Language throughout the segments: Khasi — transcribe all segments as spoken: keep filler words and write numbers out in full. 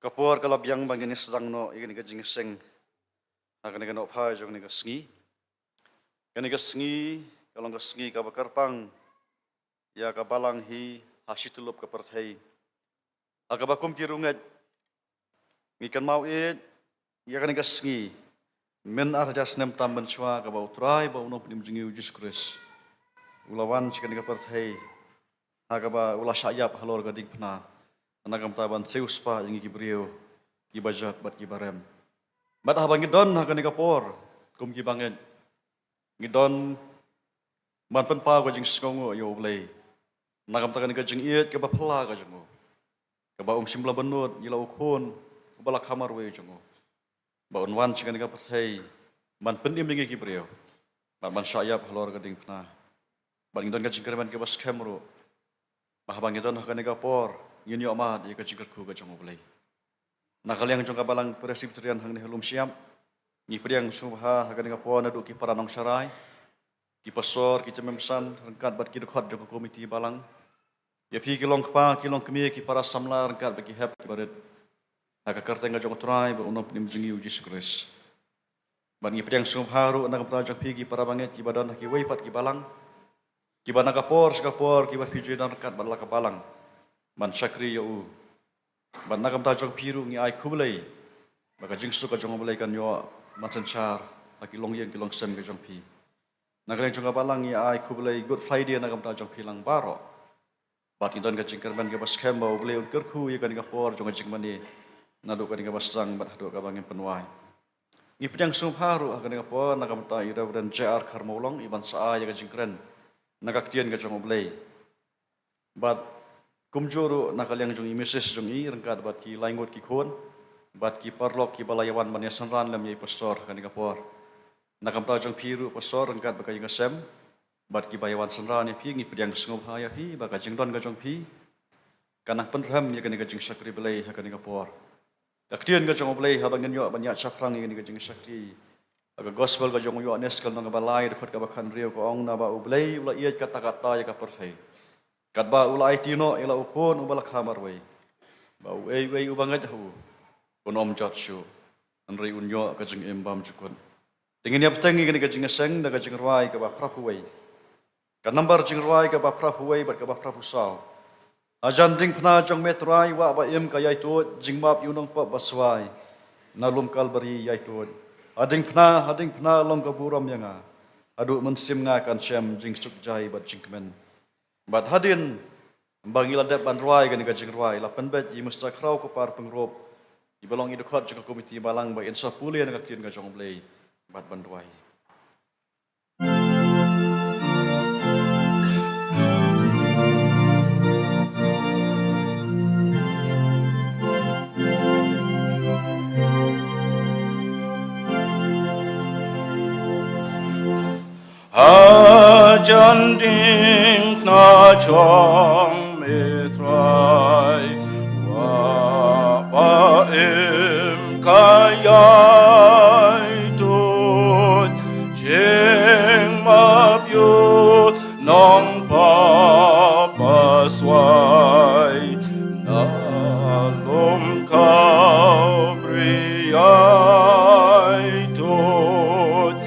Ka por ka la biang ba ngin ïa sdang noh ïa kane ka jingïaseng ha kane ka nohphai jong kane ka sngi. Kane ka sngi ka long ka sngi kaba kyrpang ïa ka balang hi ha shi tyllup ka pyrthei. Ha kaba kum ki riewngeit ngi kynmaw ïa kane ka sngi mynta ar hajar snem tam mynshuwa kaba U Trai bad U Nongpynim jong ngi U Jisu Khrist u la wan sha kane ka pyrthei, ha kaba u la shah ïap halor ka diengphna na ka bynta ban siew spah ïa ngi ki briew kiba jot bad kiba rem. Bad haba ngi don ha kane ka por kum ki bangeit, ngi don ban pynpaw ka jingsngewnguh ïa U Blei na ka bynta kane ka jingïeit kaba phylla ka jong u, kaba um shym la bynnud ïa la u Khun uba la kha marwei jong u, ba un wan sha kane ka pyrthei ban pynim ïa ngi ki briew, bad ban shah ïap halor ka diengphna. Bad ngi don ka jingkyrmen kaba skhem ruh ba haba ngi don ha kane ka por ngin ïoh mad ïa ka jingkyrkhu ka jong U Blei. Na ka liang jong ka Balang Presbyterian hangne ha Lumshyiap, ngi pdiang sngewbha ha kane ka por naduh ki para nongsharai, ki pastor, ki chairman, ryngkat bad ki dkhot jong ka komiti balang, ïa phi ki long kpa ki long kmie, ki para samla ryngkat bad ki hep ki barit, ha ka kyrteng ka jong U Trai bad U Nongpynim jong ngi U Jisu Khrist. Bad ngi pdiang sngewbha ruh na ka bynta jong phi ki para bangeit kiba don ha kiwei pat ki balang, kiba na ka por sha ka por kiba phi ju ïadon ryngkat bad la ka balang ban shakri ïa u. Bad na ka bynta jong phi ruh ngi ai khublei ba ka jingsuk ka jong U Blei kan ïoh ban synshar ha ki longïing ki longsem ka jong phi. Na ka liang jong ka balang ngi ai khublei Good Friday na ka bynta jong phi lang baroh. Bad ngi don ka jingkyrmen kaba skhem ba U Blei un kyrkhu ïa kane ka por jong ka jingmane, naduh kane kaba sdang bad haduh kaba ngin pynwai. Ngi pdiang sngewbha ruh ha kane ka por na ka bynta i Reverend J R Kharmawlong, i ban sa ai ïa ka jingkren na ka ktien ka jong U Blei. Bad kumjuh ruh na ka liang jong i Missus jong i ryngkat bad ki laingut ki khun bad ki paralok kiba la ïawan ban ïasynran lem ïa i pastor ha kane ka por. Na ka bynta jong phi ruh pastor ryngkat bad ka ïing ka sem bad kiba ïawan synran ïa phi, ngi pdiang sngewbha ïa phi ba ka jingdon ka jong phi kan nang pynrhem ïa kane ka jingshakri Blei ha kane ka por. Ka ktien ka jong U Blei haba ngin ïoh ban ïaid shaphrang ïa kane ka jingshakri ha ka gospel ka jong u Ïoannis ka lynnong kaba lai, dkhot kaba khathynriew, ka ong, naba U Blei u la ïeit katta katta ïa ka pyrthei, katba u la aiti noh ïa la u Khun uba la kha marwei, ba uei uei uba ngeit ha u un ym jot shuh, hynrei un ïoh ka jingim bymjukut. Te ngin ïa bteng ïa kane ka jingïaseng da ka jingrwai kaba phra phew wei. Ka nambar jingrwai kaba phra phew wei bad kaba phra phew saw. Hajan diengphna jong me Trai, wah ba im ka ïai tuid, jingmap ïa u nongpop ba swai na lum Kalbari ïai tuid. Ha diengphna, ha diengphna long ka burom ïa nga, haduh mynsiem nga kan shem jingsuk jai bad jingkmen. Bad hadien ba ngi la dep ban rwai kane ka jingrwai, la pynbeit ïa i Mister Khraw Kupar Pyngrope, iba long i dkhot jong ka komiti balang, ba in sa pule na ka ktien ka jong U Blei bad ban duwai. Hajan diengphna jong me Trai, wah ba im ka ïai tuid, jingmap ïa u nongpop ba swai na lum Kalbari ïai tuid.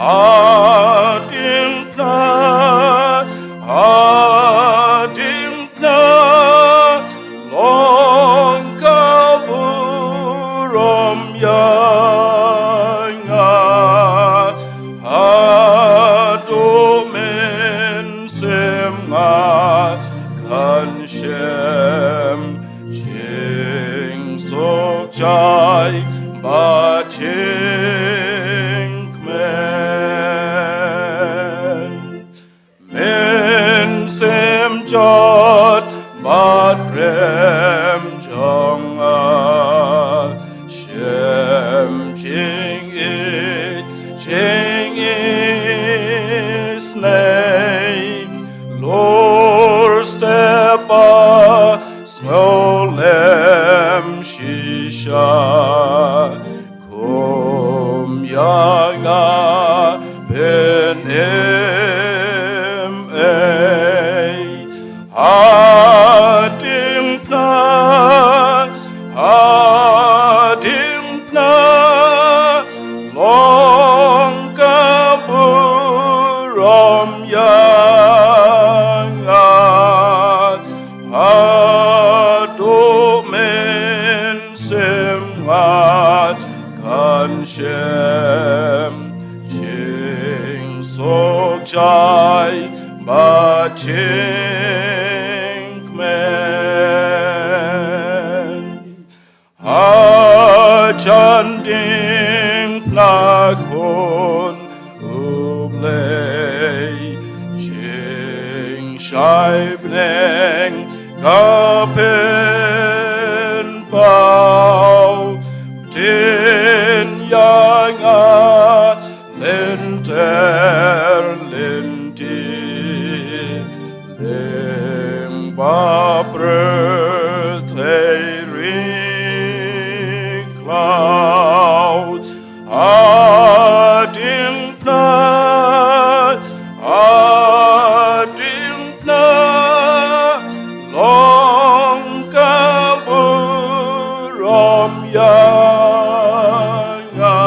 Ha diengphna, ha diengphna long ka burom ïa nga, haduh mynsiem nga kan shem jingsuk jai bad jingkmen. Mynsiem jot bad rem jong nga, shem jingïeit jingisynei, lur step ba sngewlem shisha. Kum ïa nga pynim ei, ha diengphna, ha jingkmen. Hajan diengphna khun U Blei, jingshai bneng ka pynpaw. Ktien ïa nga lynter lynti, lyngba pyrthei ri khlaw. Ha diengphna, ha diengphna, long ka burom ïa nga.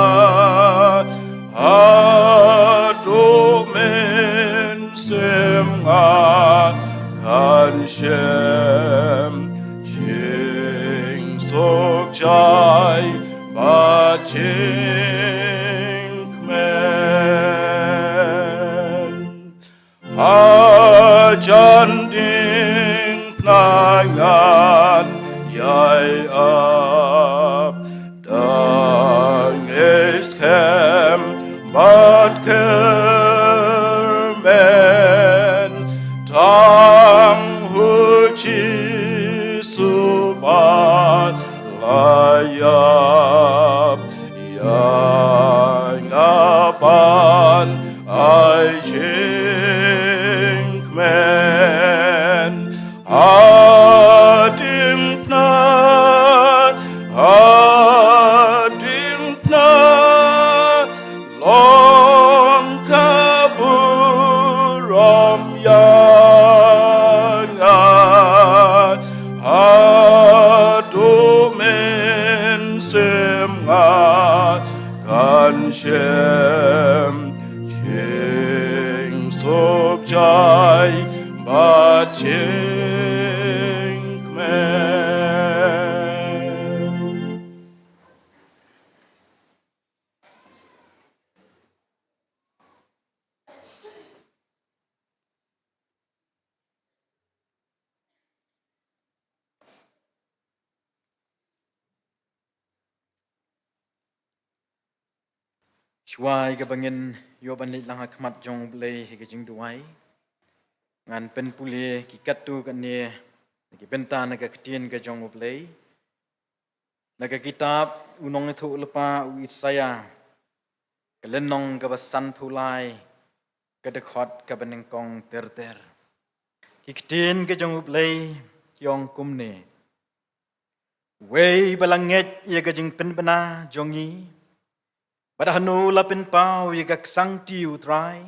Haduh mynsiem nga kan shem jingsuk jai bad jingkmen. Hajan diengphna ngan ïai ap, dang ïai skhem bad kyrmen. Tang U Jisu ba la ïap ïa nga ban ai jingkmen. Ha diengphna, ha diengphna, long ka burom ïa nga. Haduh mynsiem nga kan shem jingsuk jai bad jingkmen. Shuwa ïa kaba ngin ïoh ban leit lang ha khmat jong U Blei ha ka jingduwai, ngan pynpule ki katto katne na ki bynta na ka ktien ka jong U Blei, na ka kitab u nongïathuhlypa u Isaïah, ka lynnong kaba sanphew lai, ka dkhot kaba nyngkong ter ter. Ki ktien ka jong U Blei ki ong kumne: Uwei ba la ngeit ïa ka jingpynbna jong ngi, bad hano la pynpaw ïa ka ksangti U Trai?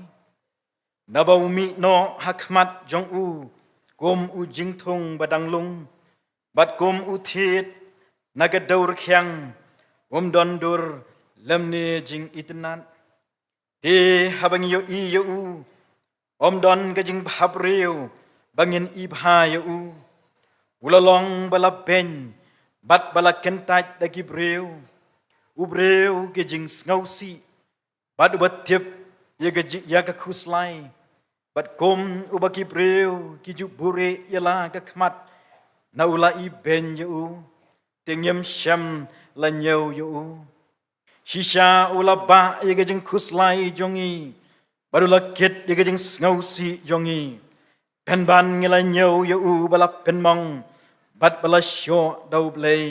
Naba u mih noh ha khmat jong u kum u jingthung ba dang lung, bad kum u thied na ka dewrkhiang, um don dur lymne jingitynnat. Te haba ngi ïohi ïa u, ym don ka jingbha briew ba ngin ibha ïa u. U la long ba la beiñ bad ba la kyntait da ki briew, u briew ki jingsngewsih, bad uba tip ïa ka ji-, ïa ka khuslai, bad kum uba ki briew ki ju buhrieh ïa la ka khmat, na u la ibeiñ ïa u, te ngim shym la ñiew ïa u. Shisha u la bah ïa ka jingkhuslai jong ngi, bad u la kit ïa ka jingsngewsih jong ngi. Pynban ngi la ñiew ïa u ba la pynmong bad ba la shoh da U Blei,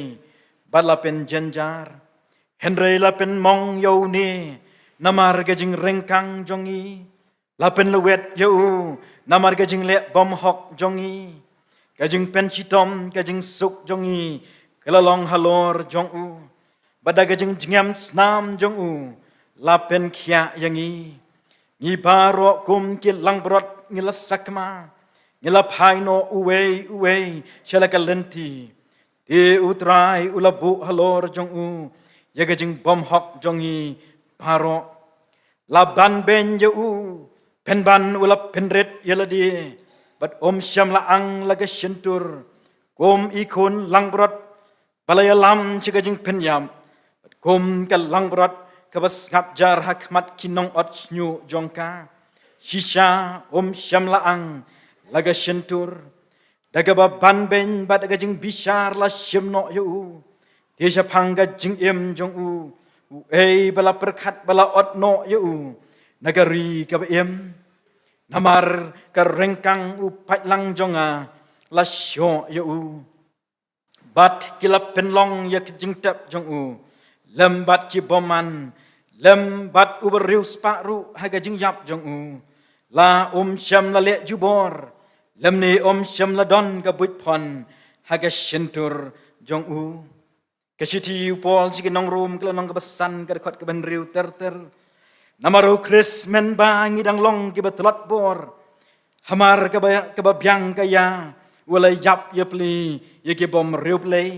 bad la pynjynjar. Hynrei la pynmong ïa une namar ka jingryngkang jong ngi, la pynlwet ïa u namar ka jingleh bymhok jong ngi. Ka jingpynshitom ka jingsuk jong ngi ka la long halor jong u, bad da ka jingjngem snam jong u la pynkhiah ïa ngi. Ngi baroh kum ki langbrot ngi la sakma, ngi la phai noh uwei uwei sha la ka lynti. Te U Trai u la buh halor jong u ïa ka jingbymhok jong ngi baroh. La ban beiñ ïa u, pynban u la pynrit ïa lade, bad um shym la ang la ka shyntur. Kum i khun langbrot ba la ïalam sha ka jingpynïap, bad kum ka langbrot kaba sngap jar ha khmat ki nongot shñiuh jong ka, shisha um shym la ang la ka shyntur, da kaba banbeiñ bad da ka jingbishar la shim noh ïa u. Te shaphang ka jingim jong u, uei ba la pyrkhat ba la ot noh ïa u na ka ri kaba im? Namar ka ryngkang u paidlang jong nga la shoh ïa u. Bad ki la pynlong ïa ka jingtep jong u lem bad ki bymman, lem bad u bariewspah ruh ha ka jingïap jong u. La um shym la leh jubor, lymne um shym la don ka buit phon ha ka shyntur jong u. Ka shithi u Paul sha ki nong Rom, ka lynnong kaba san, ka dkhot kaba hynriew ter ter. Namar u Khrist mynba ngi dang long kiba tlot bor, hamar kaba, kaba biang ka ïa, u la ïap ïapli ïa ki bym riewblei.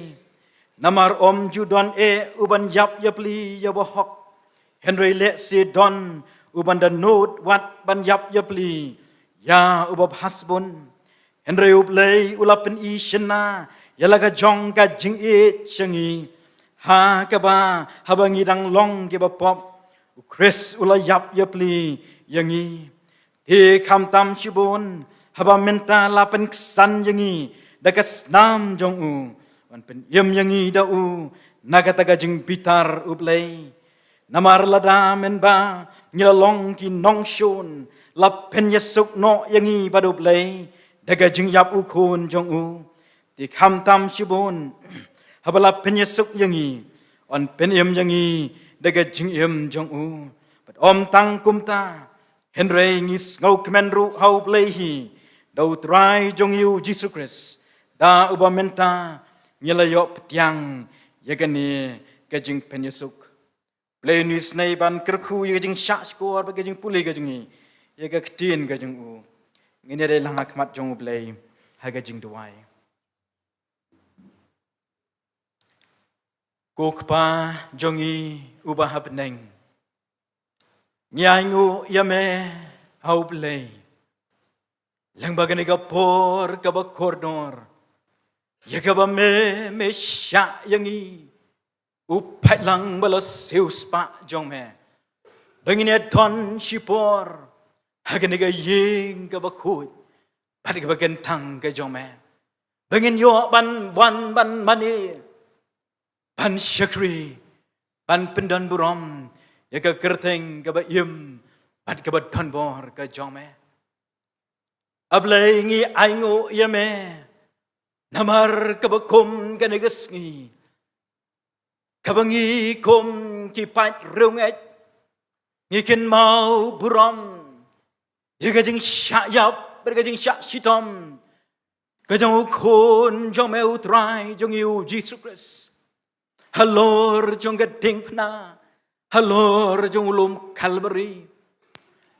Namar um ju don eh uban ïap ïapli ïa uba hok, hynrei lehse don uban da nud wat ban ïap ïapli ïa uba bha sbun. Hynrei U Blei u la pyni shynna ïa la ka jong ka jingïeit sha ngi, ha kaba haba ngi dang long kiba pop, u Khrist u la ïap ïapli ïa ngi. Te khamtam shibun, haba mynta la pynksan ïa ngi da ka snam jong u, un pynim ïa ngi da u na kata ka jingbitar U Blei. Namar lada mynba ngi la long ki nongshun, la pynïasuk noh ïa ngi bad U Blei da ka jingïap u Khun jong u. Te khamtam shibun, haba la pynïasuk ïa ngi, un pynim ïa ngi da ka jingim jong u. Bad ym tang kumta, hynrei ngi sngewkmen ruh ha U Blei hi da U Trai jong ngi U Jisu Khrist, da uba mynta ngi la ïoh pdiang ïa kane ka jingpynïasuk. Blei un isynei ban kyrkhu ïa ka jingshah shkor bad ka jingpule ka jong ngi ïa ka ktien ka jong u. Ngin ïa dei lang ha khmat jong U Blei ha ka jingduwai. Ko Kpa jong ngi uba ha bneng, ngi ainguh ïa me ha U Blei lyngba kane ka por kaba kordor, ïa kaba me, me shah ïa ngi, u paidlang ba la siewspah jong me, ba ngin ïa don shipor ha kane ka ïing kaba khuid bad kaba kyntang ka jong me, ba ngin ïoh ban wan ban mane, ban shakri, ban pyndonburom ïa ka kyrteng kaba im bad kaba donbor ka jong me. A Blei, ngi ainguh ïa me namar kaba kum kane ka sngi, kaba ngi kum ki paid riewngeit ngi kynmaw burom ïa ka jingshah ïap bad ka jingshah shitom ka jong u Khun jong me U Trai jong ngi U Jisu Khrist, halor jong ka diengphna, halor jong u lum Kalbari.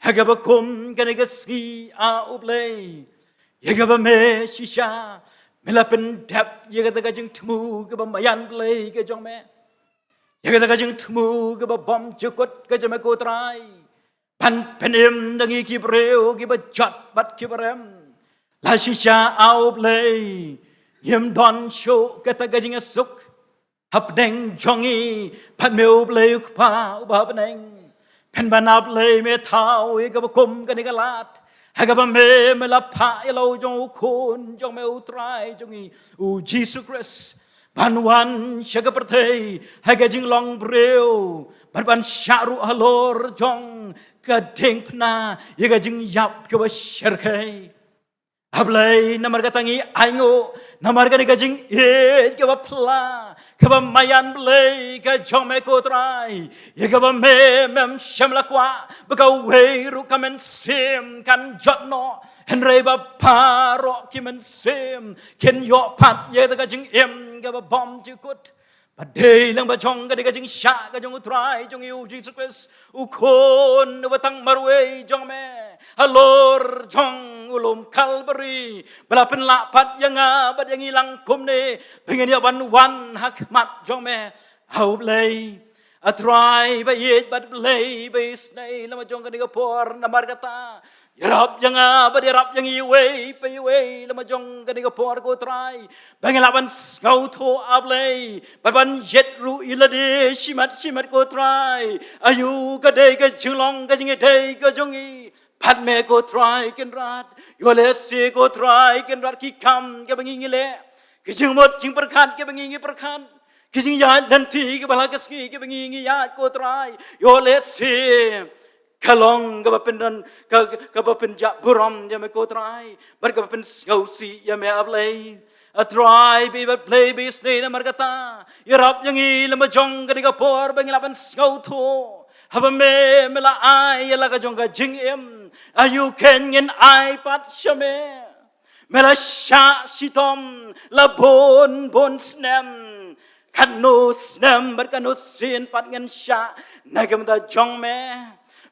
Ha kaba kum kane ka sngi, a U Blei, ïa kaba me shisha me la pyndep ïa kata ka jingthmu kaba maïan Blei ka jong me, ïa kata ka jingthmu kaba bymjukut ka jong me ko Trai, ban pynim da ngi ki briew kiba jot bad kiba rem. La shisha, a U Blei, ngim don shuh kata ka jingïasuk hapdeng jong ngi bad me, U Blei u Kpa uba ha bneng. Pynban, a Blei, me thaw ïa kaba kum kane ka lad ha kaba me, me la phah ïa la u jong u Khun jong me U Trai jong ngi U Jisu Khrist, ban wan sha ka pyrthei ha ka jinglong briew bad ban shah ruh halor jong ka diengphna ïa ka jingïap kaba shyrkhei. A Blei, namar kata ngi ainguh, namar kane ka jingïeit kaba pla, kaba maïan Blei ka jong me ko Trai, ïa kaba me, mem shym la kwah ba kawei ruh ka mynsiem kan jot noh, hynrei ba baroh ki mynsiem kin ïoh pat ïa kata ka jingim kaba bymjukut. Bad dei lang ba jong kane ka jingshah ka jong U Trai jong ngi U Jisu Khrist, u Khun uba tang marwei jong me, halor jong u lum Kalbari, ba la pynlah pat ïa nga bad ïa ngi lang kumne ba ngin ïa ban wan ha khmat jong me. A U Blei, a Trai ba ïeit bad Blei ba isynei, la ma jong kane ka por, namar kata ïarap ïa nga bad ïarap ïa ngi iwei pa iwei la ma jong kane ka por ko Trai, ba ngin lah ban sngewthuh, a Blei, bad ban ïeit ruh ïa lade shimet shimet ko Trai. Aïu ka dei ka jinglong ka jingïadei ka jong ngi, Pat me ko Trai Kynrad, ïoh lehse ko Trai Kynrad ki kam kiba ngi ngi leh, ki jingmut jingpyrkhat kiba ngi ngi pyrkhat, ki jingïaid lynti kiba la ka sngi kiba ngi ngi ïaid ko Trai, ïoh lehse ka long kaba pynran, ka, kaba pynjah burom ïa me ko Trai, bad kaba pynsngewsih ïa me A Blei. A Trai bad Blei ba isynei, namar kata ïarap ïa ngi lem bad jong kane ka por ba ngin lah ban sngewthuh haba me, me la ai ïa la ka jong ka jingim. Aïu ken ngin ai pat sha me. Me la shah shitom la bun bun snem, katno snem bad katno sien pat ngin shah na ka bynta jong me.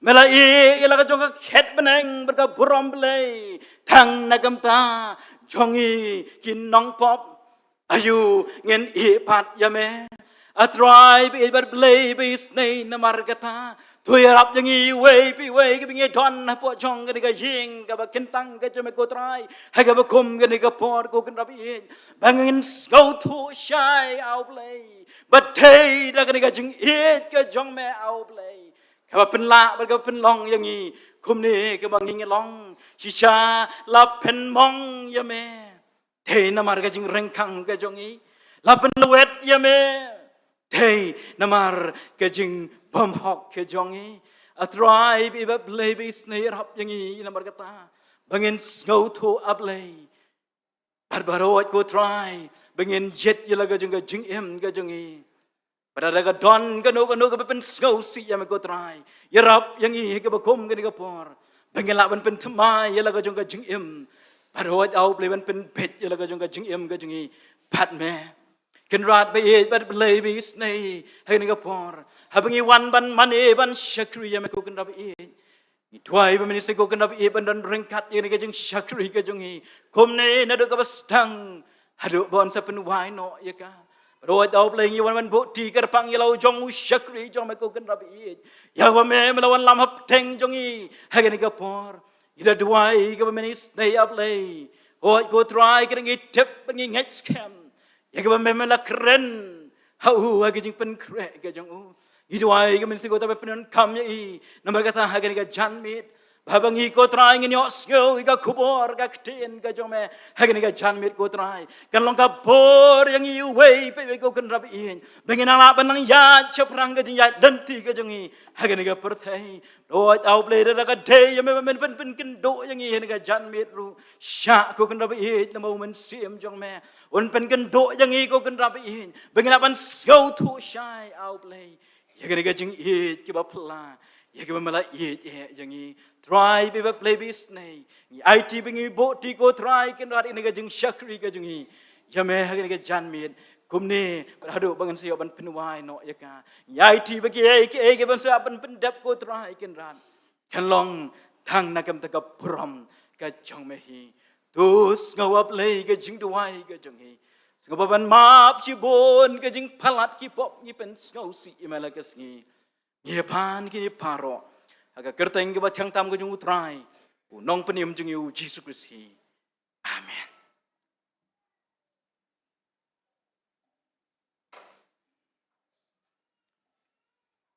Me la ïeh ïa la ka jong ka khet bneng bad ka burom Blei tang na ka bynta jong ngi ki nongpop. Aïu ngin ïeh pat ïa me. A Trai bad Blei ba isynei, namar kata to ïarap ïa ngi iwei pa iwei kiba ngi don hapoh jong kane ka ïing kaba kyntang ka jong me ko Trai ha kaba kum kane ka por ko Kynrad ba ïeit, ba ngin sngewthuh shai A Blei ba dei da kane ka jingïeit ka jong me A Blei kaba pynlah bad kaba pynlong ïa ngi kumne kaba ngi ngi long. Shisha la pynmong ïa me, dei namar ka jingryngkang ka jong ngi. La pynlwet ïa me, dei namar ka jingbymhok ka jong ngi. A Trai bad Blei ba isynei, ïarap ïa ngi namar kata ba ngin sngewthuh A Blei. Bad baroh ko Trai ba ngin jied ïa la ka jong ka jingim ka jong ngi. Bad lada ka don kano kano kaba pynsngewsih ïa me ko Trai, ïarap ïa ngi ha kaba kum kane ka por ba ngin lah ban pynthymmai ïa la ka jong ka jingim. Bad hooid A Blei ban pynbeit ïa la ka jong ka jingim ka jong ngi bad me. Kynrad ba ïeit bad Blei ba isynei, ha kane ka por haba ngi wan ban mane ban shakri ïa me ko Kynrad ba ïeit, ngi duwai ba men isynei ko Kynrad ba ïeit ban don ryngkat ïa kane ka jingshakri ka jong ngi kumne naduh kaba sdang haduh ban sa pynwai noh ïa ka. Bad hooid A Blei ngi wan ban buh kti kyrpang ïa la u jong u shakri jong me ko Kynrad ba ïeit, ïa uba me, me la wanlam hapdeng jong ngi ha kane ka por. Ngi da duwai kaba men isynei A Blei, hooid ko Trai, kane ngi tip bad ngi ngeit skhem ïa kaba me, me la kren ha u ha ka jingpynkhreh ka jong u. Ngi duwai kaba men isynei ko Trai ba pyndonkam ïa i namar kata ha kane ka janmiet, ba haba ngi ko Trai ngin ïohsngew ïa ka khubor ka ktien ka jong me ha kane ka janmiet ko Trai, kan long ka bor ïa ngi iwei pa iwei ko Kynrad ba ïeit, ba ngin nang lah ban nang ïaid shaphrang ka jingïaid lynti ka jong ngi ha kane ka pyrthei. Hooid A Blei, da ka dei ïa me ba men pyn pynkynduh ïa ngi ha kane ka janmiet ruh, shah ko Kynrad ba ïeit, lem bad u Mynsiem jong me un pynkynduh ïa ngi ko Kynrad ba ïeit, ba ngin lah ban sngewthuh shai A Blei ïa kane ka jingïeit kaba phylla, ïa kaba me la ïeit eh ïa ngi. Trai bad Blei ba isynei, ngi aiti bad ngi buh kti ko Trai Kynrad ïa kane ka jingshakri ka jong ngi ïa me ha kane ka janmiet kumne bad haduh ba ngin sa ïoh ban pynwai noh ïa ka. Ngi aiti ba kiei kiei kiban sa ïoh ban pyndep ko Trai Kynrad, kan long tang na ka bynta ka burom ka jong me hi. To sngew A Blei ka jingduwai ka jong ngi. Sngewbha ban map shibun ka jingpalat ki pop ngi pynsngewsih ïa me la ka sngi. Ngi pan ki baroh ha ka kyrteng kaba thiang tam ka jong u Trai, u Nongpynim jong ngi u Jisu Khrist hi. Amen.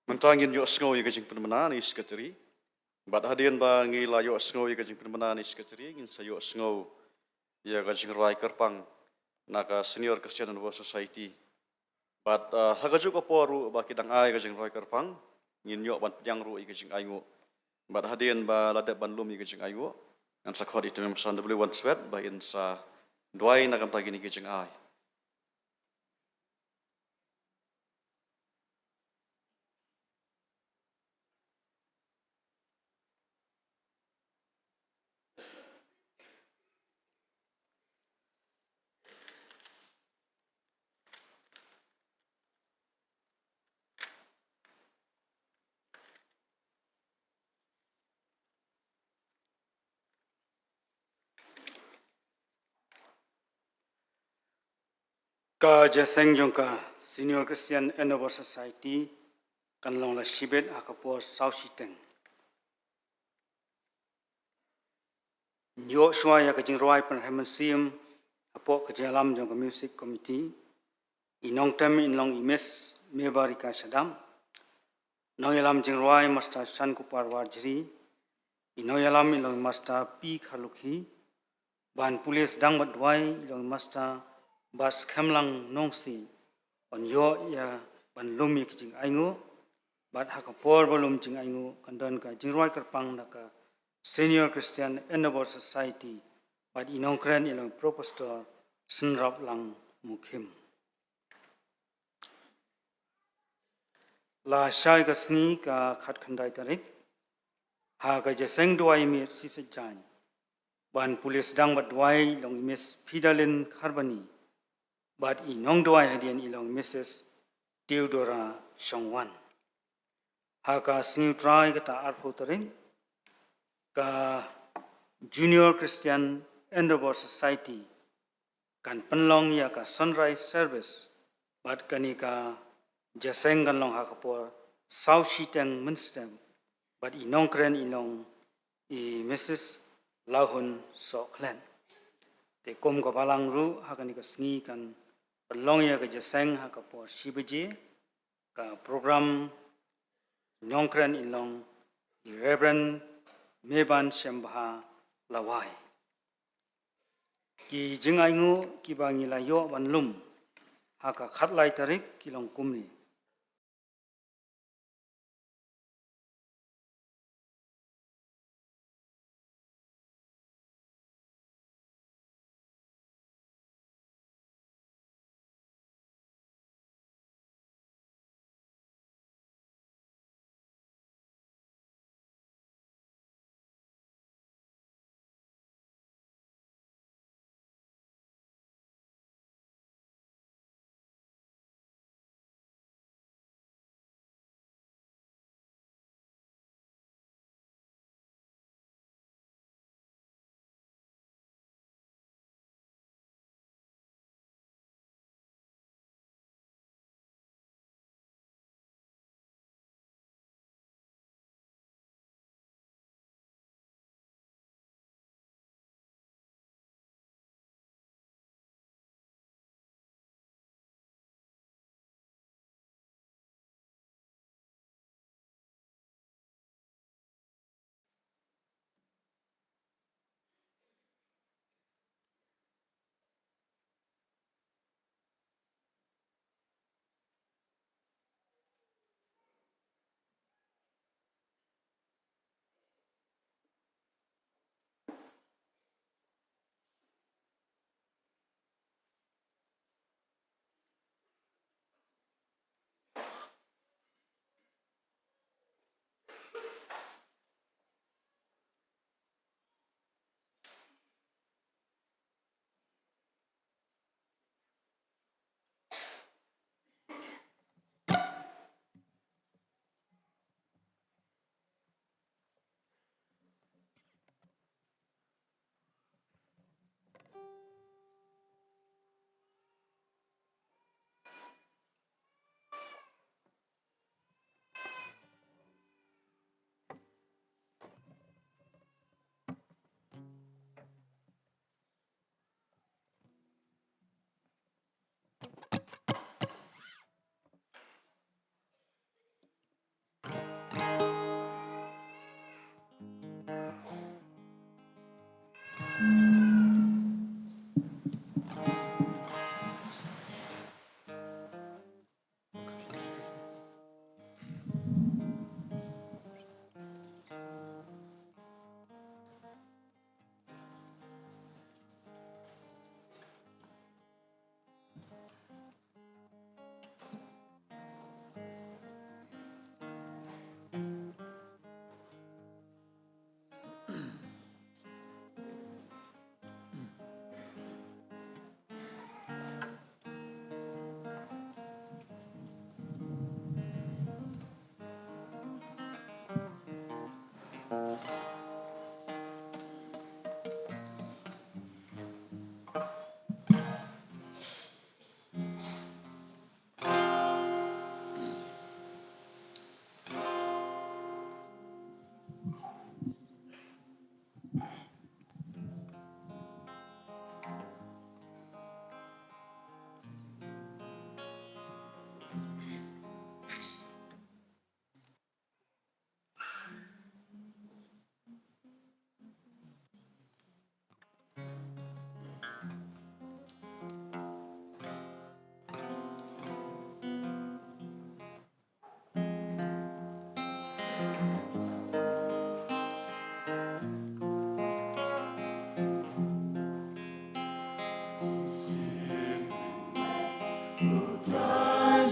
Mynta ngin ïohsngew ïa ka jingpynbna na i Secretary. Bad hadien ba ngi la ïohsngew ïa ka jingpynbna na i Secretary, ngin sa ïohsngew ïa ka jingrwai kyrpang na ka Senior Christian Endeavour Society. Bad, ah, ha kajuh ka por ruh ba ki dang ai ka jingrwai kyrpang, ngin ïoh ban pdiang ruh ïa ka jingainguh. Bad hadien ba la dep ban lum ïa ka jingainguh, ngan sa khot ïa i Tymmen Basan W. Wanswet ba in sa duwai na ka bynta kine ki jingai. Ka jingïaseng jong ka Senior Christian Endeavour Society kan long la shibit ha ka por saw shiteng. Ngin ïoh shuwa ïa ka jingrwai pynrhem mynsiem hapoh ka jingïalam jong ka Music Committee. I nongtem in long i Miss Mebarika Shadap. Nongïalam jingrwai Master Shankupar Warjri. I nongïalam i long i Master P Kharlukhi, ban pule sdang bad duwai i long i Master Baskhemlang Nongsi, yn ïoh ïa ban lum ïa ki jingainguh, bad ha ka por ba lum jingainguh kan don ka jingrwai kyrpang na ka Senior Christian Endeavour Society, bad i nongkren i long i Professor Synraplang Mukhim. Lashai ka sngi ka khatkhyndai tarik, ha ka jingïaseng duwai miet shisha jaiñ, ban pule sdang bad duwai i long i Miss Fidalin Kharbani, bad i nongduwai hadien i long Missus Theodora Shongwan. Ha ka sngi U Trai kata arphew tarik, ka Junior Christian Endeavour Society kan pynlong ïa ka sunrise service, bad kane ka jingïaseng kan long ha ka por saw shiteng mynstep, bad i nongkren i long i Missus Lahun Sohkhlet. Te kum ka balang ruh ha kane ka sngi kan pynlong ïa ka jingïaseng ha ka por shi baje, ka program nongkren i long i Reverend Meban Shembha Lawai. Ki jingainguh kiba ngi la ïoh ban lum ha ka khatlai tarik ki long kumne.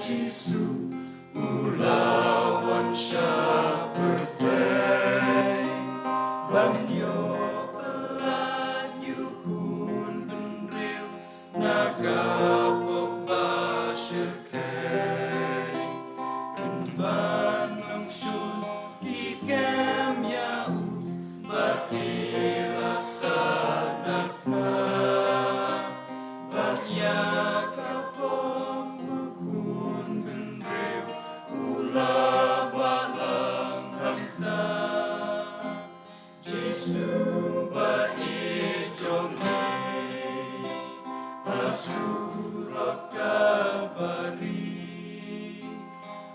Jisu u la wan sha pyrthei ban ïoh pyllait ïa u khun bynriew na ka pop ba shyrkhei. Pynban nongshun ki kem ïa u bad ki la sahnarphna. Bad ïa ka pop u khun bynriew u la balang hangta. Jisu ba ïeit jong ngi, ha surok Kalbari,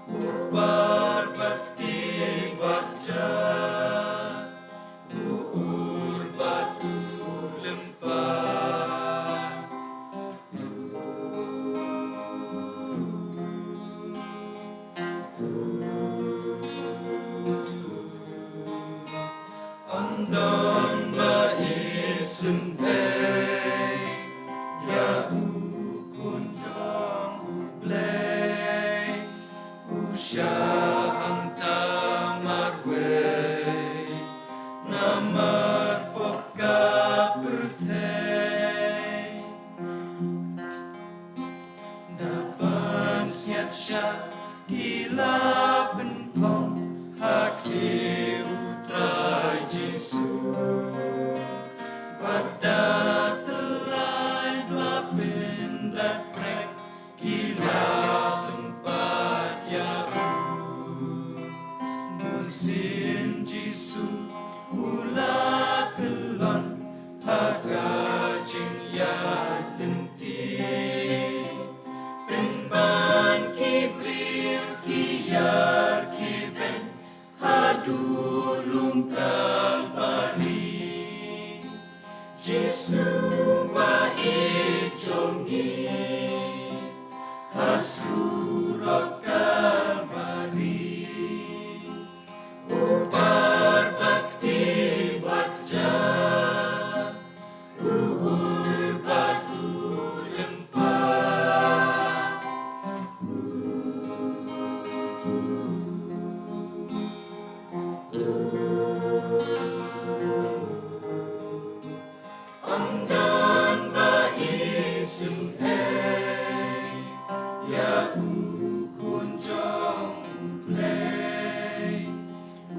u par bad kti bad ja, u ur bad u lympah. Ym don ba isynei ïa u Khun jong U Blei, u shah hangta marwei na marpok ka pyrthei. Da ban sngiat shah ki la pynphong ha khlieh U Trai Jisu. Bad da tyllai ba la pyndat prek ki la sympat ïa u. Bunsien Jisu u la kyllon ha ka jingïaid lynti. Pynban ki briew ki ïar ki beiñ haduh lum Kalbari. Jisu ba ïeit jong ngi, ha surok Kalbari, u par bad kti bad ja, u ur bad u lympah. Ym don ba isynei ïa u Khun jong U Blei,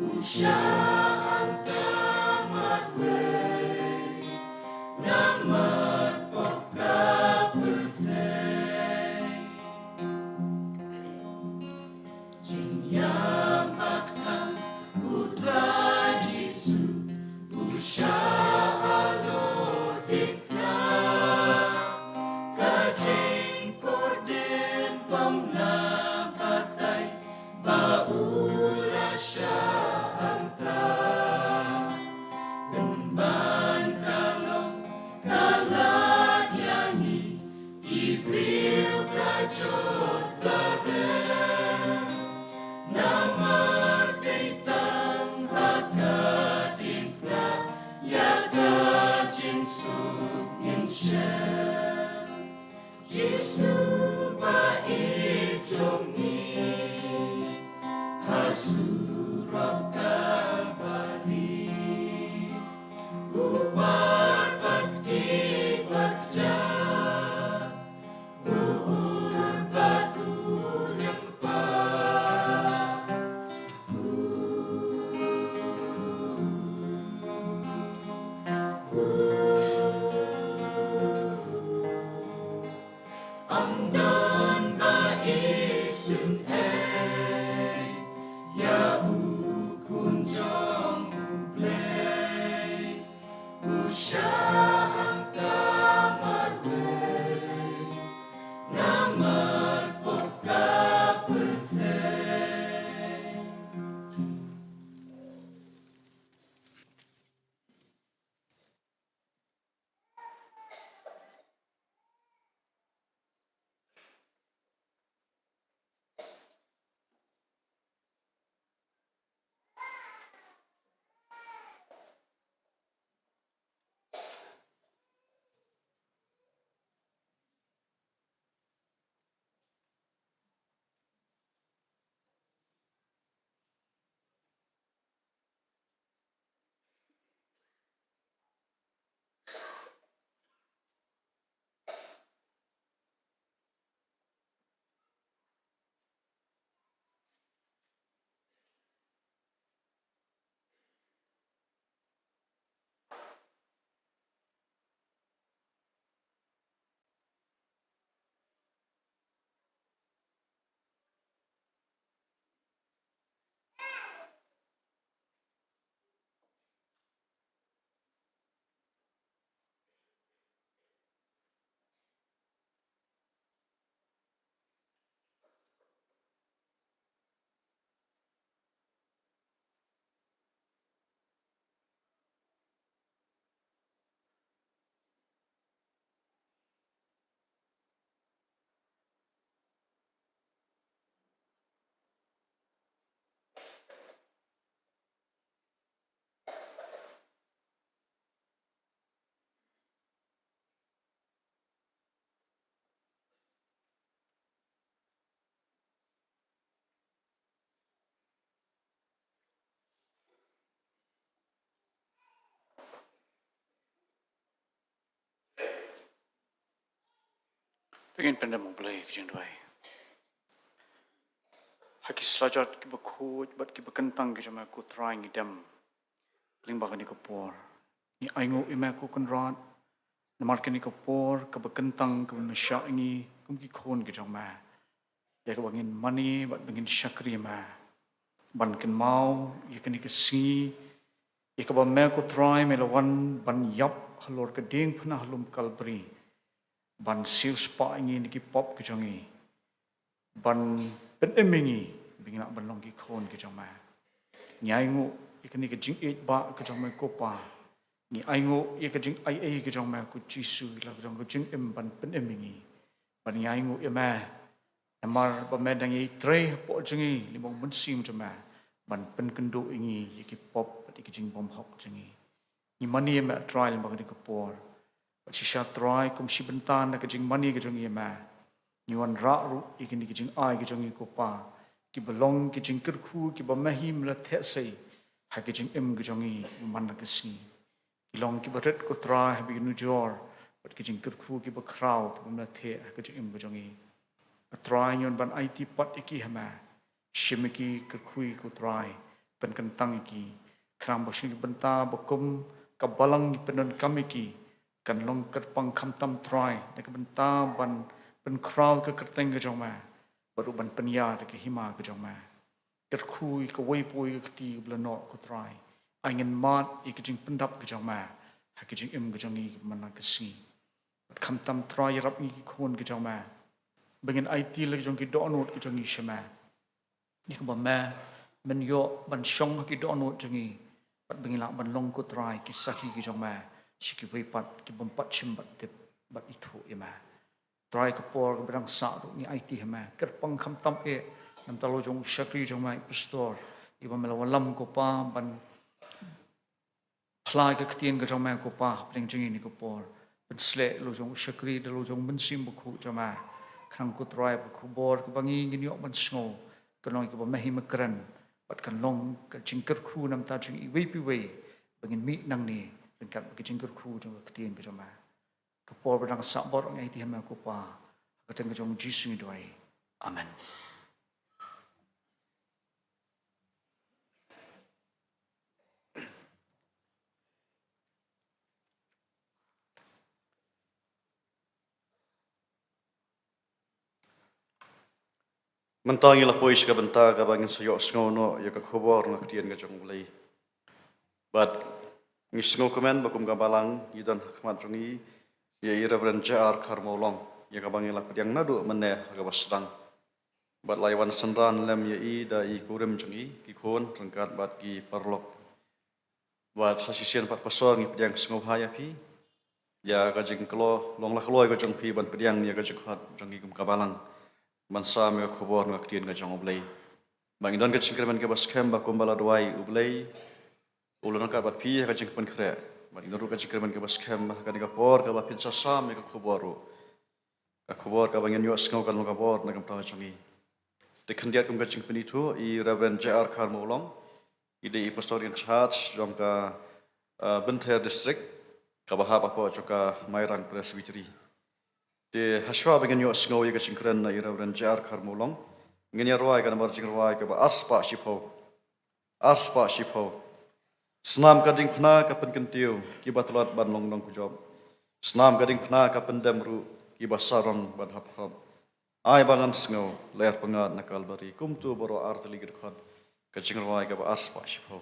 u shah hangta marwei na marpok ka pyrthei. Jingïam bakthang U Trai Jisu u shah halor diengphna. Ka jingkordit bym lah batai ba u la shah hangta. Pynban ka long ka lad ïa ngi ki briew ba la jot ba la rem. Namar dei tang ha ka diengphna ïa ka jingsuk ngin shem. Jisu ba ïeit jong ngi, ha surok Kalbari, u par bad kti bad ja, u ur bad u lympah. Ym Phin pyndem, U Blei, ka jingduwai. Ha ki slajat kiba khuid bad kiba kyntang ki jong me, ko Trai, ngi dem lyngba kane ka por. Ngi ainguh ïa me, ko Kynrad, namar kane ka por kaba kyntang kaba me shah ïa ngi kum ki khun ki jong me, ïa kaba ngin mane bad ba ngin shakri ïa me, ban kynmaw ïa kane ka sngi ïa kaba me, ko Trai, me la wan ban ïap halor ka diengphna ha lum Kalbari, ban siewspah ïa ngi na ki pop ki jong ngi, ban pynim ïa ngi ba ngin lah ban long ki khun ki jong me. Ngi ainguh ïa kane ka jingïeit ba ka jong me, ko Pa. Ngi ainguh ïa ka jingaiei ka jong me, ko Jisu, la ka jong ka jingim ban pynim ïa ngi. Bad ngi ainguh ïa me namar ba me dang ïai trei hapoh jong ngi lyngba U Mynsiem jong me, ban pynkynduh ïa ngi ïa ki pop bad ïa ki jingbymhok jong ngi. Ngi mane ïa me, Trai, lyngba kane ka por. Bad shisha, Trai, kum shi bynta na ka jingmane ka jong ngi ïa me, ngi wanrah ruh ïa kine ki jingai ki jong ngi, ko Pa, kiba long ki jingkyrkhu kiba me hi me la theh sei ha ka jingim ka jong ngi man la ka sngi. Ki long kiba rit, ko Trai, haba ngi nujor bad ki jingkyrkhu kiba khraw kiba me la theh ha ka jingim ka jong ngi. Ko Trai, ngi wan ban aiti pat ïa ki ha me. Shim ïa ki, kyrkhu ïa ki, ko Trai, pynkyntang ïa ki, khnang ba sha ki bynta ba kum ka balang ngi pyndonkam ïa ki, kan long kyrpang khamtam, Trai, na ka bynta ban pynkhraw ïa ka kyrteng ka jong me, bad ruh ban pynïar ïa ka hima ka jong me. Kyrkhu ïa kawei pa kawei ka kti kaba la noh, ko Trai. Ai ngin mad ïa ka jingpyndap ka jong me ha ka jingim ka jong ngi man la ka sngi. Bad khamtam, Trai, ïarap ïa ngi ki khun ki jong me, ba ngin aiti la ki jong ki dohnud ki jong ngi sha me, ïa kaba me men ïoh ban shong ha ki dohnud jong ngi, bad ba ngin lah ban long, ko Trai, ki sakhi ki jong me sha kiwei pat ki bym pat shim bad tip bad ithuh ïa me. Trai, ka por kaba dang sah ruh ngi aiti ha me, kyrpang khamtam eh na bynta la u jong u shakri jong me, i pastor, iba me la wallam, ko Pa, ban phla ïa ka ktien ka jong me, ko Pa, hapdeng jong ngi ha kane ka por. Pynshlur ïa la u jong u shakri da la u jong u Mynsiem Bakhuid jong me, khnang, ko Trai, ba ka khubor kaba ngi ngin ïoh ban sngew kan long ïa kaba me hi me kren, bad kan long ka jingkyrkhu na bynta jong iwei pa iwei ba ngin mih nangne ryngkat bad ka jingkyrkhu jong ka ktien ka jong me. Ka por ba dang sah bor ngi aiti ha me, ko Pa, ha ka kyrteng ka jong U Jisu ngi duwai. Amen. Mynta ngi la poi sha ka bynta kaba ngin sa ïohsngew noh ïa ka khubor na ka ktien ka jong U Blei. Bad ngi sngewkmen ba kum ka balang ngi don ha khmat jong ngi ïa i Reverend J R Kharmawlong, ïa kaba ngi la pdiang naduh mynne ha kaba sdang. Bad la ïa wan synran lem ïa i da i kurim jong i, ki khun ryngkat bad ki paralok. Bad sa shisien pat, pastor, ngi pdiang sngewbha ïa phi ïa ka jingkloi, long la kloi ka jong phi ban pdiang ïa ka jingkhot jong ngi kum ka balang ban sam ïa ka khubor na ka ktien ka jong U Blei. Ba ngi don ka jingkyrmen kaba skhem ba kumba la duwai, U Blei u la ryngkat bad phi ha ka jingpynkhreh. Bad ngi don ruh ka jingkyrmen kaba skhem ba ha kane ka por kaba phin sa sam ïa ka khubor ruh, ka khubor kaba ngin ïohsngew kan long ka bor na ka bynta jong ngi. Te khyndiat kum ka jingpynithuh, i Reverend J R Kharmawlong, i dei i Pastor in charge jong ka, uh, Bynther District, kaba hap hapoh jong ka Mairang Presbytery. Te hashwa ba ngin ïohsngew ïa ka jingkren na i Reverend J R Kharmawlong, ngin ïa rwai ka nambar jingrwai kaba arspah shiphew. Arspah shiphew. Snam ka diengphna ka pynkyntiew, kiba tlot ban long nongkujop. Snam ka diengphna ka pyndem ruh, kiba sarong ban hap khop. Ai ba ngan sngew, lyer pyngngad na Kalbari, kumto baroh ar tylli ki dkhot. Ka jingrwai kaba arspah shiphew.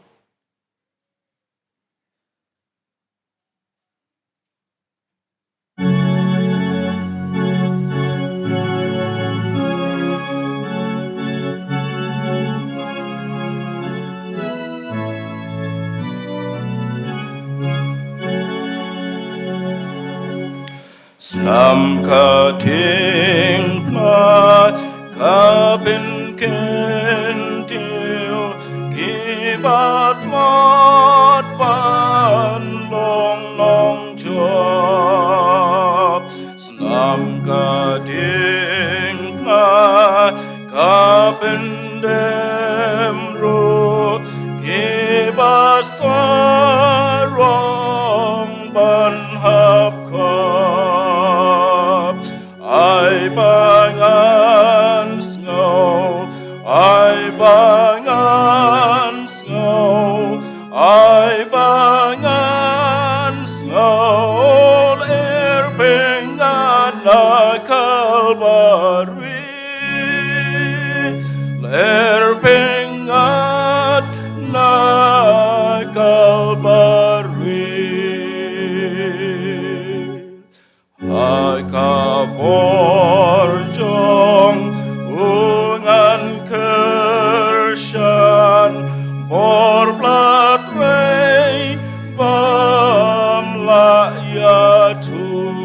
Snam ka diengphna ka pynkyntiew, kiba tlot ban long nongjop. Snam ka diengphna ka pyndem ruh, kiba sarong ban hap khop. Ai Kalbari, ler pyngat na Kalbari. Ha ka bor jong u ngan kyrshan, bor pla trei bym lah ïathuh.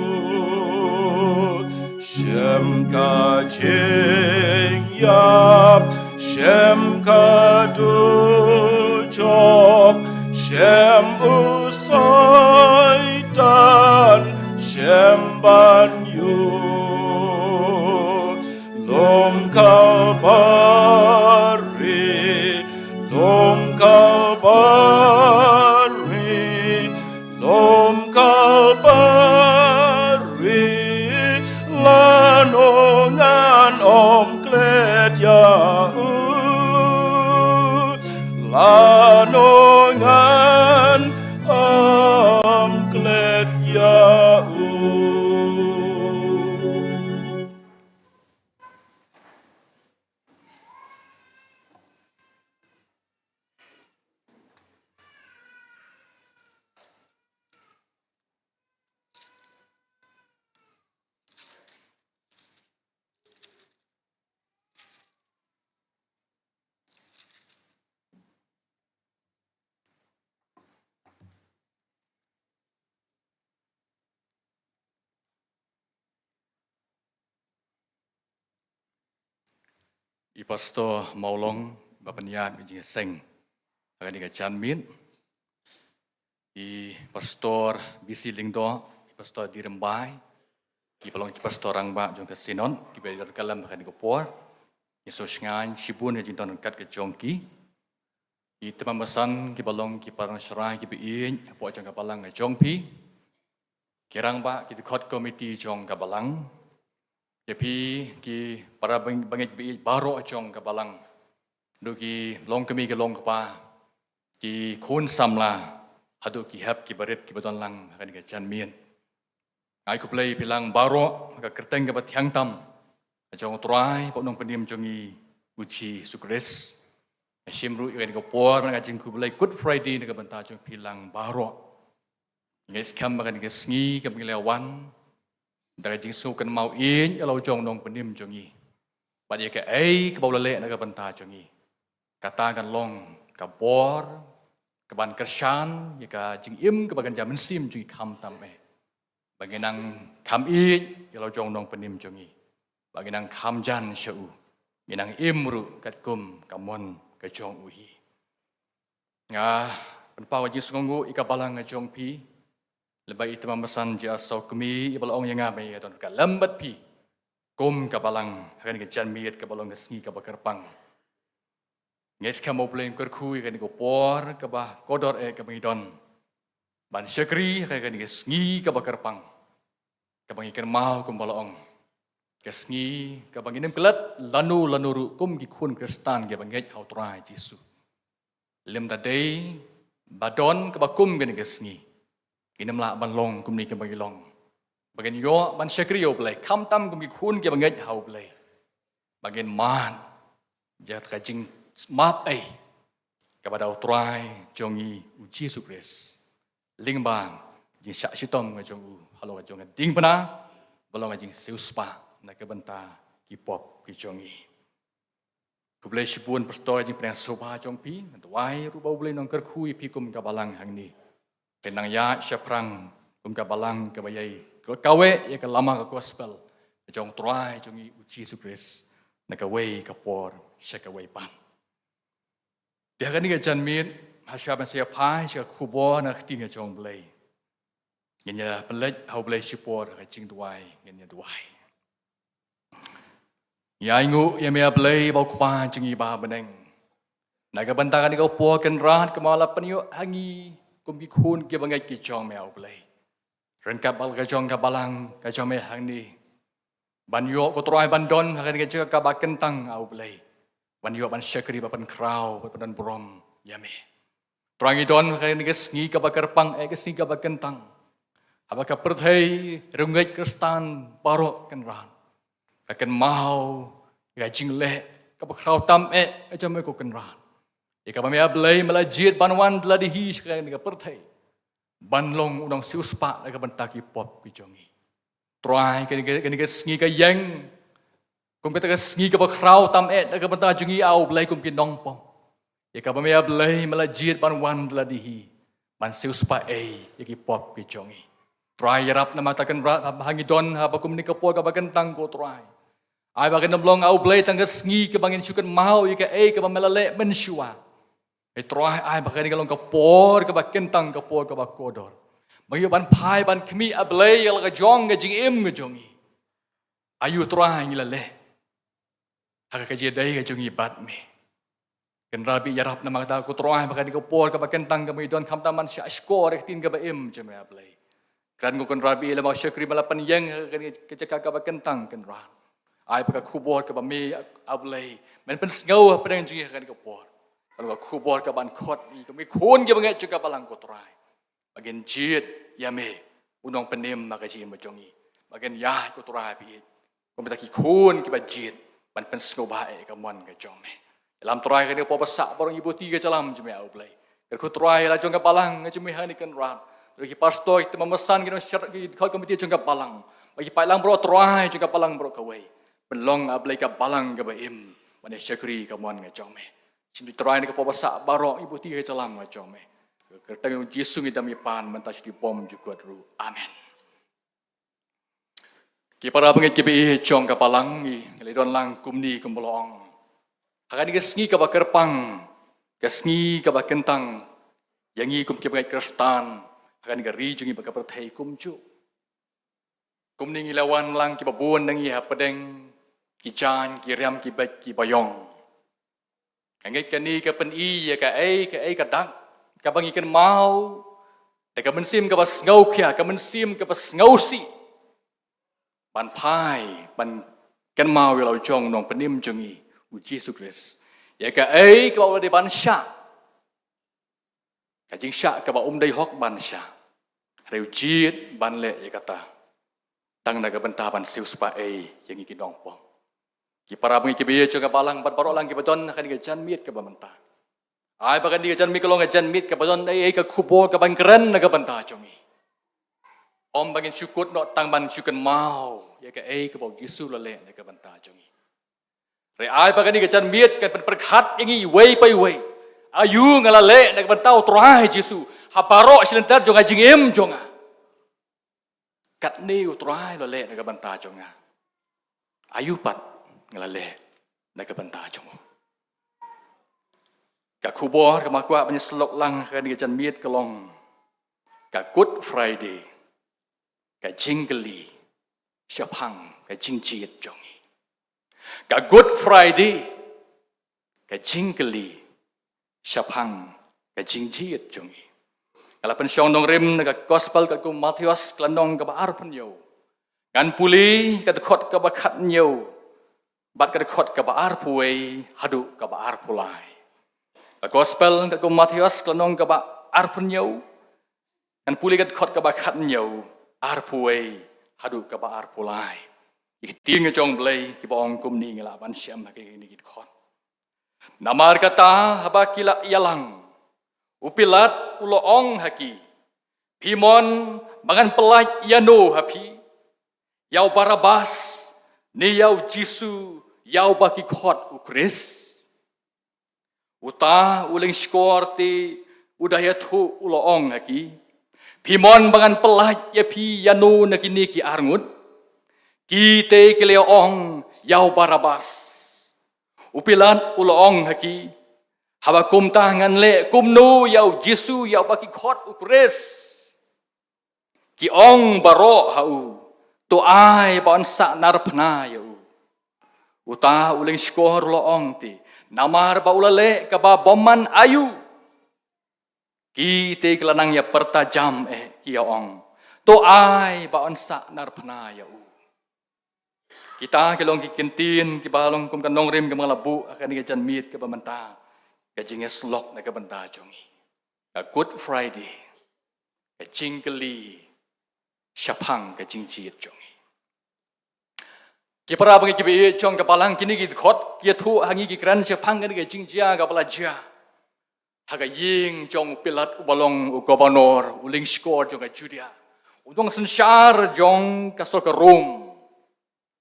Shem ka jingïap, shem ka dujok, shem u Soitan, shem ban ïuh. Lum Kalbari, lum Kalbari, lum Kalbari, lano ngan ym klet ïa u, lano ngan ym klet ïa u. I Pastor Mawlong ba pynïaid ïa ka jingseng ha kane ka janmiet. I Pastor B C Lyngdoh, i Pastor D Rymbai, kiba long ki Pastor Rangbah jong ka Synod, kiba ïadon kyllum ha kane ka por. Ngi sngewsynei shibun ïa ka jingdon ryngkat ka jong ki. Ki tymmen basan kiba long ki paralok shynrang kiba ïeit hapoh jong ka balang ka jong phi. Ki rangbah, ki dkhot komiti jong ka balang. Ïa phi ki para bang-, bangeit ba ïeit baroh jong ka balang. Haduh ki longkmie ki longkpa, ki khun samla, haduh ki hep ki barit kiba don lang ha kane ka janmiet. Nga ai khublei ïa phi lang baroh ha ka kyrteng kaba thiang tam ka jong U Trai bad U Nongpynim jong ngi U Jisu Khrist. Nga shim ruh ïa kane ka por ban ai ka jingkhublei Good Friday na ka bynta jong phi lang baroh. Ngi skhem ba kane ka sngi kaba ngi la wan da ka jingsngewkynmaw ïeit ïa la u jong U Nongpynim jong ngi bad ïa kaei kaba u la leh na ka bynta jong ngi, kata kan long ka bor kaban kyrshan ïa ka jingim kaba kynja mynsiem jong ngi khamtam eh. Ba ngin nang kham ïeit ïa la u jong U Nongpynim jong ngi, ba ngin nang kham jan sha u, ngin nang im ruh katkum ka mon ka jong u hi. Nga pynpaw ka jingsngewnguh ïa ka balang ka jong phi. Lyngba i tymmen basan J R Sawkmie, iba la ong ïa nga ba ngi ïadon kyllum bad phi kum ka balang ha kane ka janmiet kaba long ka sngi kaba kyrpang. Ngi skhem ba U Blei un kyrkhu ïa kane ka por kaba kordor eh kaba ngi don ban shakri ha kane ka sngi kaba kyrpang, kaba ngi kynmaw kumba la ong, ka sngi kaba ngin ym klet lano lano ruh kum ki khun Khristan kiba ngeit ha U Trai Jisu. Lymda dei ba don kaba kum kane ka sngi, ngin ym lah ban long kumne kaba ngi long, ba ngin ïoh ban shakri ïa U Blei khamtam kum ki khun kiba ngeit ha U Blei, ba ngin mad ïa ka jingsmap ei kaba da U Trai jong ngi U Jisu Khrist lyngba ka jingshah shitom ka jong u halor ka jong ka diengphna, ba long ka jingsiewspah na ka bynta ki pop ki jong ngi. Khublei shibun Pastor ïa ka jingpynshong sngewbha jong phi. Nga duwai ruh ba U Blei un kyrkhu ïa phi kum ka balang hangne, phin nang ïaid shaphrang kum ka balang kaba ïai kaweh ïa ka lama ka gospel ka jong U Trai jong ngi U Jisu Khrist na kawei ka por sha kawei pat. Te ha kane ka janmiet, hashwa ban sa ïa phai sha ka khubor na ka ktien ka jong U Blei, ngin ïa pynleit ha U Blei shipor ha ka jingduwai, ngin ïa duwai. Ngi ainguh ïa me A Blei ba u Kpa jong ngi ba ha bneng, na ka bynta kane ka por kynrad kaba me la pynïoh ha ngi kum ki khun kiba ngeit ki jong me A Blei. Ryngkat bad la ka jong ka balang ka jong me hangne, ban ïoh ko Trai ban don ha kane ka jaka kaba kyntang A Blei, ban ïoh ban shakri bad ban khraw bad ban don burom ïa me. Trai ngi don ha kane ka sngi kaba kyrpang, eh, ka sngi kaba kyntang. Haba ka pyrthei rung ngeit Khristan baroh Kynrad, ka kynmaw ïa ka jingleh kaba khraw tam eh ka jong me ko Kynrad. Ïa kaba me A Blei me la jied ban wan da lade hi sha kane ka pyrthei ban long u nongsiewspah na ka bynta ki pop ki jong ngi. Trai, kane ka, kane ka sngi ka ïeng kum kata ka sngi kaba khraw tam eh na ka bynta jong ngi, A Blei, kum ki nongpop. Ïa kaba me A Blei me la jied ban wan da lade hi ban siewspah ei ïa ki pop ki jong ngi. Trai, ïarap namar kata Kynrad, haba ngi don haba kum kane ka por kaba kyntang ko Trai, ai ba kan ym long, A Blei, tang ka sngi kaba ngin shu kynmaw ïa kaei kaba me la leh mynshuwa. Hei Trai, ai ba kane ka long ka por kaba kyntang, ka por kaba kordor, ba ngi ban phai ban khmih, A Blei, ïa la ka jong ka jingim ka jong ngi. Aïu Trai ngi la leh ha ka jingïadei ka jong ngi bad me? Kynrad, ïarap namar kata ko Trai, ba kane ka por kaba kyntang kaba ngi don, khamtam ban shah shkor ïa ka ktien kaba im jong me, A Blei, kren ko Kynrad, lada ma shakri me la pynïeng ha kane ka jaka kaba kyntang Kynrad, ai ba ka khubor kaba me, A Blei, men pynsngew hapdeng jong ngi ha kane ka por, ka long ka khubor kaban khot ïa ngi kum ki khun kiba ngeit jong ka Balang ko Trai, ba ngin jied ïa me, u Nongpynim ba ka jingim ka jong ngi, ba ngin ïaid ko Trai, ba ïeit, kum kita ki khun kiba jied ban pynsngewbha ïa ka mon ka jong me. Ïalam Trai kane ka por ba sah baroh ngi buti ka jingïalam jong me, A Blei. Kyrkhu Trai ïa la jong ka Balang ka jong me hangne Kynrad, da ki pastor, ki tymmen basan, ki nongshad, ki dkhot komiti jong ka Balang, bad ki paidlang baroh Trai jong ka Balang baroh kawei, ban long, A Blei, ka Balang kaba im ban ïa shakri ka mon ka jong me. Shim Trai kane ka por ba sah baroh ngi buti ka jingïalam ka jong me. Kyrteng U Jisu ngi dang ïa pan mynta sha ki bymjukut ruh. Amen. Ki para bangeit kiba ïeit jong ka Balang, ngi la don lang kumne kumba la ong, ha kane ka sngi kaba kyrpang, ka sngi kaba kyntang ïa ngi kum ki bangeit Khristan ha kane ka ri jong ngi bad ka pyrthei kumjuh. Kumne ngi la wan lang kiba bun na ngi hapdeng ki jaiñ, ki riam, ki beit, ki baïong. Nga ngeit kane ka pyni ïa kaei kaei ka dak kaba ngi kynmaw da ka mynsiem kaba sngewkhia, ka mynsiem kaba sngewsih, ban phai ban kynmaw ïa la u jong u Nongpynim jong ngi, U Jisu Khrist, ïa kaei kaba u la dei ban shah, ka jingshah kaba um dei hok ban shah, hynrei u jied ban leh ïa kata tang na ka bynta ban siewspah ei ïa ngi ki nongpop. Ki para bangeit kiba ïeit jong ka Balang bad baroh lang kiba don ha kane ka janmiet kaba mynta, ai ba kane ka janmiet ka long ka janmiet kaba don ei ei ka khubor kaban kren na ka bynta jong ngi. Ym ba ngin shu kut noh tang ban shu kynmaw ïa kaei kaba U Jisu u la leh na ka bynta jong ngi. Hynrei ai ba kane ka janmiet kan pynpyrkhat ïa ngi iwei pa iwei. Aïu nga la leh na ka bynta U Trai Jisu ha baroh shi lynter jong ka jingim jong nga? Katne U Trai u la leh na ka bynta jong nga, aïu pat nga la leh na ka bynta jong u? Ka khubor kaba nga kwah ban ïa sylloh lang ha kane ka janmiet ka long ka Good Friday, ka jingkylli shaphang ka jingjied jong ngi. Ka Good Friday, ka jingkylli shaphang ka jingjied jong ngi. Nga la pynshong nongrim na ka Gospel katkum u Mathaios, ka lynnong kaba arphew hynñiew. Ngan pule ka dkhot kaba khathynñiew bad ka dkhot kaba arphew wei haduh kaba arphew lai. Ka Gospel katkum u Mathaios, ka lynnong kaba arphew hynñiew, ngan pule ka dkhot kaba khathynñiew, arphew wei haduh kaba arphew lai. Ki ktien ka jong U Blei kiba ong kumne, ngi lah ban shem ha kine ki dkhot. Namar kata haba ki la ïalang, u Pilat u la ong ha ki, "Phi mon ba ngan pyllait ïano ha phi, ïa u Barabas ne ïa u Jisu, ïa uba ki khot u Khrist?" Uta u lyngskor te u da ïathuh u la ong ha ki, "Phi mon ba ngan pyllait ïa phi ïano na kine ki arngut?" Ki te ki la ong, "Ïa u Barabas." U Pilat u la ong ha ki, "Haba kumta ngan leh kumno ïa u Jisu, ïa uba ki khot u Khrist?" Ki ong baroh ha u, "To ai ba yn sah narphna ïa u." Uta u lyngskor u la ong te, "Namar ba u la leh kaba bymman aïu?" Ki te ki la nang ïa pyrta jam eh, ki ïa ong, "To ai ba yn sah narphna ïa u." Kita ki long ki kyntien kiba long kum ka nongrim kaba nga la buh ha kane ka janmiet kaba mynta, ka jingïasyllok na ka bynta jong ngi. Ka Good Friday, ka jingkylli shaphang ka jingjied jong ngi. Ki para bangeit kiba ïeit jong ka balang, kine ki dkhot ki ïathuh ha ngi, ki kren shaphang kane ka jingjia kaba la jia ha ka ïing jong u Pilat uba long u gobnor, u lyngskor jong ka Judia, u nongsynshar jong ka sor ka Rom,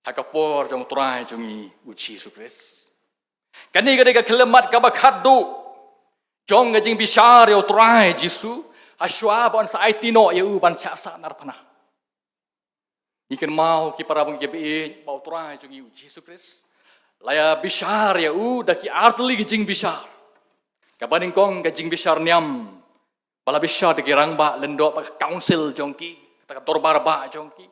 ha ka por jong u Trai jong ngi u Jisu Khrist. Kane ka dei ka khyllipmat kaba khatduh jong ka jingbishar ïa u Trai Jisu, ha shuwa ba un sa aiti noh ïa u ban shah sahnarphna. Ngi kynmaw, ki para bangeit kiba ïeit, ba u Trai jong ngi u Jisu Khrist la ïa bishar ïa u da ki artylli ki jingbishar. Kaba nyngkong ka jingbishar niam, ba la bishar da ki rangbah lyngdoh, bad ka council jong ki, kata ka dorbar bah jong ki,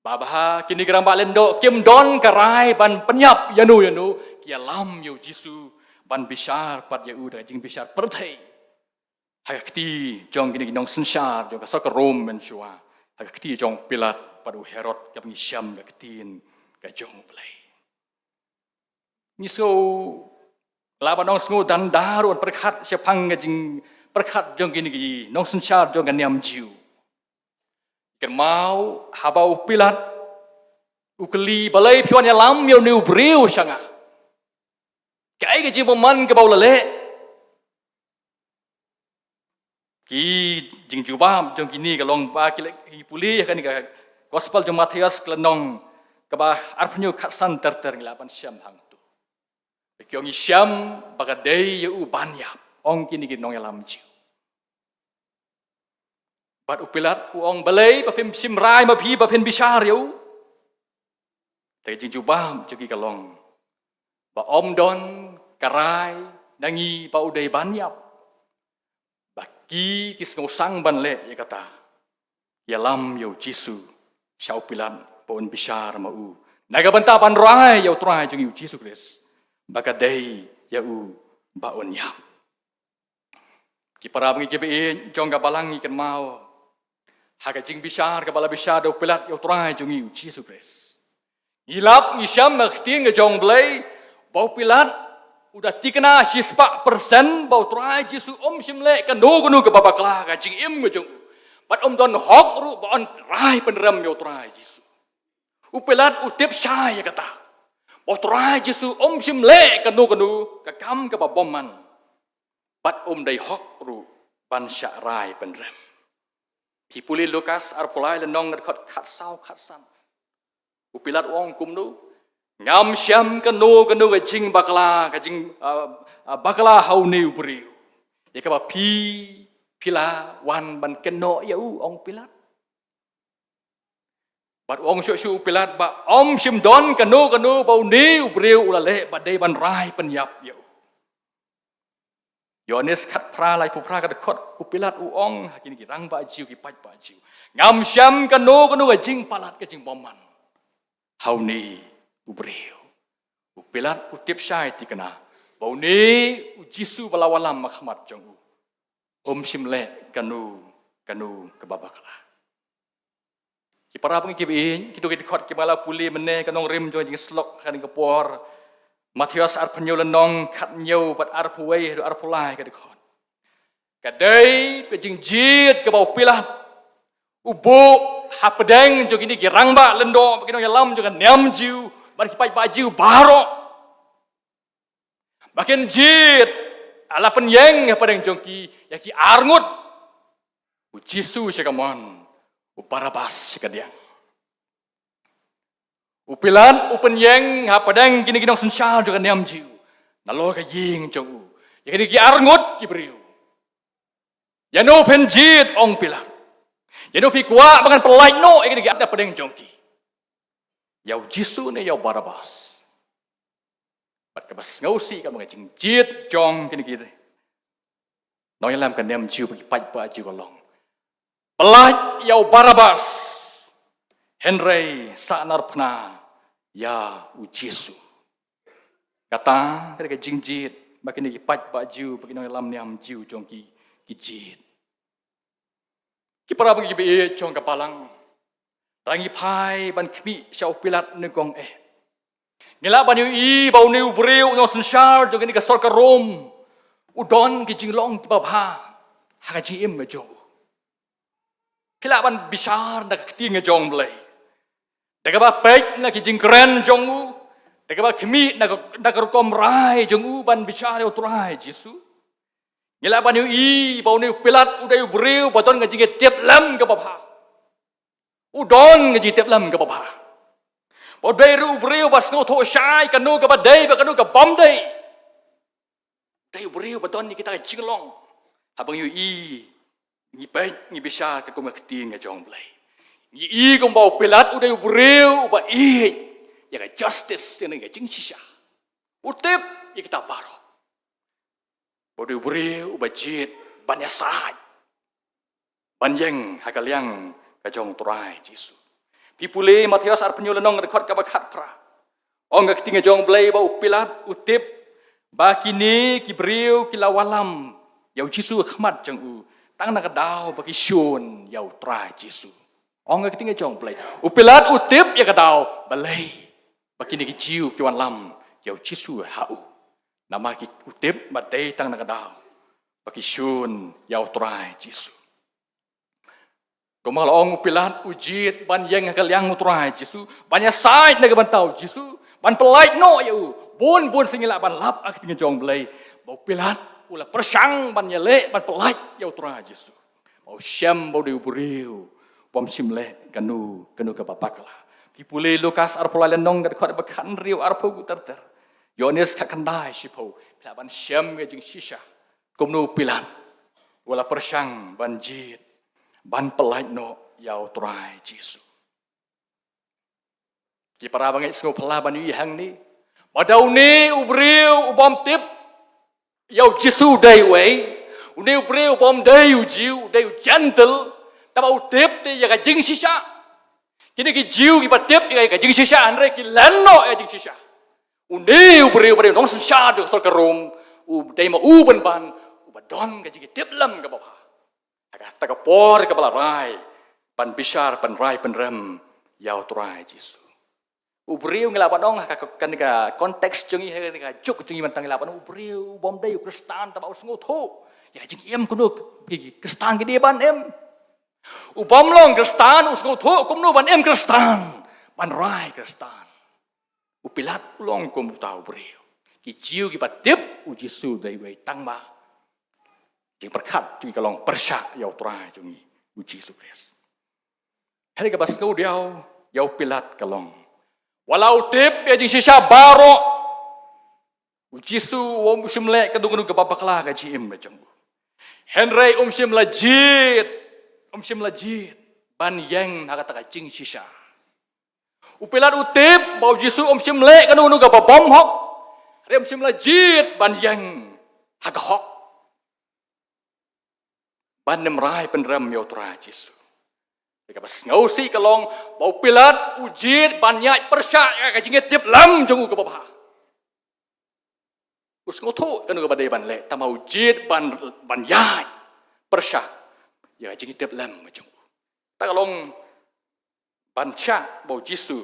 ba ha kine ki rangbah lyngdoh kim don ka rai ban pynïap ïano ïano, ki ïalam ïa u Jisu ban bishar pat ïa u da ka jingbishar pyrthei ha ka kti jong kine ki nongsynshar jong ka sor ka Rom mynshuwa, ha ka kti jong u Pilat bad u Herod, kaba ngi shem ka ktien ka jong U Blei. Ngi sngew lah ban ong, sngew danda ruh ban pyrkhat shaphang ka jingpyrkhat jong kine ki nongsynshar jong ka niam Jiw. Kynmaw, haba u Pilat u kylli, balei phi wan ïalam ïa une u briew sha nga? Kaei ka jingbymman kaba u la leh? Ki jingjubab jong kine ka long ba ki leh, ki pule ha kane ka gospel jong Mathaios ka lynnong kaba arphew hynñiew, khatsan ter ter, ngi lah ban shem hangto. Ki ong, ngi shem ba ka dei ïa u ban ïap, ong kine ki nongïalam Jiw. Bad u Pilat u ong, balei, ba phim shim rai ma phi ba phin bishar ïa u? Te ka jingjubab jong ki ka long ba ym don ka rai na ngi ba u dei ban ïap. Ba ki, ki sngewsang ban leh ïa kata, ïalam ïa u Jisu sha u Pilat ba un bishar ma u, na ka bynta ban rai ïa u Trai jong ngi u Jisu Khrist ba ka dei ïa u ba un ïap. Ki para bangeit kiba ïeit jong ka balang, ngi kynmaw, ha ka jingbishar kaba la bishar da u Pilat ïa u Trai jong ngi u Jisu Khrist, ngi lap, ngi shem ha ka ktien ka jong U Blei ba u Pilat u da thikna shispah persen ba u Trai Jisu um shym leh kano kano kaba bakla ha ka jingim ka jong u, bad um don hok ruh ba un rai pynrem ïa u Trai Jisu. U Pilat u tip shai ïa kata, ba u Trai Jisu um shym leh kano kano ka kam kaba bymman, bad um dei hok ruh ban shah rai pynrem. Phi pule Lukas arphew lai lynnong, ka dkhot khatsaw khatsan. U Pilat u ong kumno? Ngam shem kano kano ka jingbakla, ka jing, ah, ah, bakla ha une u briew ïa kaba phi, phi la wan ban kynnoh ïa u, ong Pilat. Bad u ong shuh shuh u Pilat ba ym shym don kano kano ba une u briew u la leh ba dei ban rai pynïap ïa u. Ïoannis khatphra, laiphew phra, ka dkhot, u Pilat u ong ha kine ki rangbah Jiw, ki paidbah Jiw, ngam shem kano kano ka jingpalat, ka jingbymman ha une u briew. U Pilat u tip shai thikna ba une u Jisu ba la wallam ha khmat jong u um shym leh kano kano kaba bakla. Ki para bangeit kiba ïeit, kito ki dkhot kiba la pule mynne, ka nongrim jong ka jingsyllok ha kane ka por, Mathaios arphew hynñiew lynnong, khathynñiew bad arphew wei haduh arphew lai ka dkhot, ka dei ka jingjied kaba u Pilat u buh hapdeng jong kine ki rangbah lyngdoh, bad ki nongïalam jong ka niam Jiw, bad ki paidbah Jiw baroh. Ba kin jied, la pynïeng hapdeng jong ki ïa ki arngut, u Jisu sha kamon, u Barabas sha kadiang. U Pilat u pynïeng hapdeng kine ki nongsynshar jong ka niam Jiw, nalor ka ïing jong u, ïa kine ki arngut ki briew. Ïano phin jied, ong Pilat. Ïano phi kwah ba ngan pyllait noh ïa kine ki arngut hapdeng jong ki, ïa u Jisu ne ïa u Barabas? Bad kaba sngewsih, ka long ka jingjied jong kine ki nongïalam ka niam Jiw bad ki paidbah Jiw ka long, pyllait ïa u Barabas, hynrei sahnarphna ïa u Jisu. Kata ka dei ka jingjied ba kine ki paidbah Jiw bad ki nongïalam niam Jiw jong ki, ki jied. Ki para bangeit kiba ïeit jong ka balang, lada ngi phai ban khmih sha u Pilat nyngkong eh, ngi lah ban ïohi ba une u briew u nongsynshar jong kane ka sorkar Rom u don ki jinglong kiba bha ha ka jingim ka jong u. Phi lah ban bishar na ka ktien ka jong U Blei da kaba peit na ki jingkren jong u, da kaba khmih na ka, na ka rukom rai jong u ban bishar ïa U Trai Jisu. Ngi lah ban ïohi ba une u Pilat u dei u briew ba don ka jingïatiplem kaba bha. U don ka jingïatiplem kaba bha. Ba u dei ruh u briew ba sngewthuh shai kano kaba dei bad kano kaba ym dei. Dei u briew ba don ïa kita ki jinglong. Haba ngi ïohi, ngi peit, ngi bishar katkum ka ktien ka jong U Blei, ngi i kumba u Pilat u dei u briew uba ïeit ïa ka justice, ïa ka jingshisha. U tip ïa kita baroh. Ba u dei u briew uba jied ban ïasaid, ban ïeng ha ka liang ka jong U Trai Jisu. Phi pule Mathaios arphew hynñiew lynnong, ka dkhot kaba khatphra. Ong ka ktien ka jong U Blei ba u Pilat u tip ba kine ki briew ki la wallam ïa u Jisu ha khmat jong u tang na ka daw ba ki shun ïa U Trai Jisu. Ong ka ktien ka jong U Blei, u Pilat u tip ïa ka daw balei ba kine ki Jiw ki wallam ïa u Jisu ha u. Namar ki, u tip ba dei tang na ka daw ba ki shun ïa U Trai Jisu. Kumba la ong, u Pilat u jied ban ïeng ha ka liang U Trai Jisu, ban ïasaid na ka bynta u Jisu, ban pyllait noh ïa u. Bun bun sngi lah ban lap ha ka ktien ka jong U Blei ba u Pilat u la pyrshang ban ïaleh, ban pyllait ïa U Trai Jisu. Ba u shem ba u dei u briew bym shym leh kano kano kaba bakla. Phi pule Lukas arphew lai lynnong, ka dkhot ba khathynriew, arphew ter ter. Ïoannis khatkhyndai shiphew. Phi lah ban shem ka jingshisha kumno u Pilat u la pyrshang ban jied, ban pyllait noh ïa U Trai Jisu. Ki para bangeit sngewphylla, ban ïohi hangne ba da une u briew u bym tip ïa u Jisu u dei uei, une u briew u bym dei u Jiw, u dei u Jentil, tangba u tip te ïa ka jingshisha. Kine ki Jiw kiba tip ïa ka jingshisha, hynrei ki len noh ïa ka jingshisha. Une u briew uba dei u nongsynshar jong ka sorkar Rom, u dei ma u pynban uba don ka jingïatiplem kaba bha ha kata ka por kaba la rai ban bishar, ban rai pynrem ïa U Trai Jisu. U briew, ngi lah ban ong ha ka, ka, kane ka context jong ngi, ha kane ka juk jong ngi mynta, ngi lah ban ong u briew u bym dei u Khristan, tangba u sngewthuh ïa ka jingim kumno ki Khristan ki dei ban im. U bym long Khristan u sngewthuh kumno ban im Khristan, ban rai Khristan. U Pilat u long kum uta u briew. Ki Jiw kiba tip u Jisu u dei uei, tangba jingpyrkhat jong ki ka long pyrshah ïa U Trai jong ngi u Jisu Khrist. Hynrei kaba sngewdiaw ïa u Pilat ka long, wat la u tip ïa ka jingshisha baroh, u Jisu um shym leh kano kano kaba bakla ha ka jingim ka jong u. Hynrei um shym la jied, um shym la jied ban ïeng ha kata ka jingshisha. U Pilat u tip ba u Jisu um shym leh kano kano kaba bymhok, hynrei um shym la jied ban ïeng ha ka hok, ban ym rai pynrem ïa U Trai Jisu. Kaba sngewsih ka long ba u Pilat u jied ban ïaid pyrshah ïa ka jingïatiplem jong u kaba bha. U sngewthuh kano kaba dei ban leh, tangba u jied ban, ban ïaid pyrshah ïa ka jingïatiplem jong u. Ta ka long ban shah ba u Jisu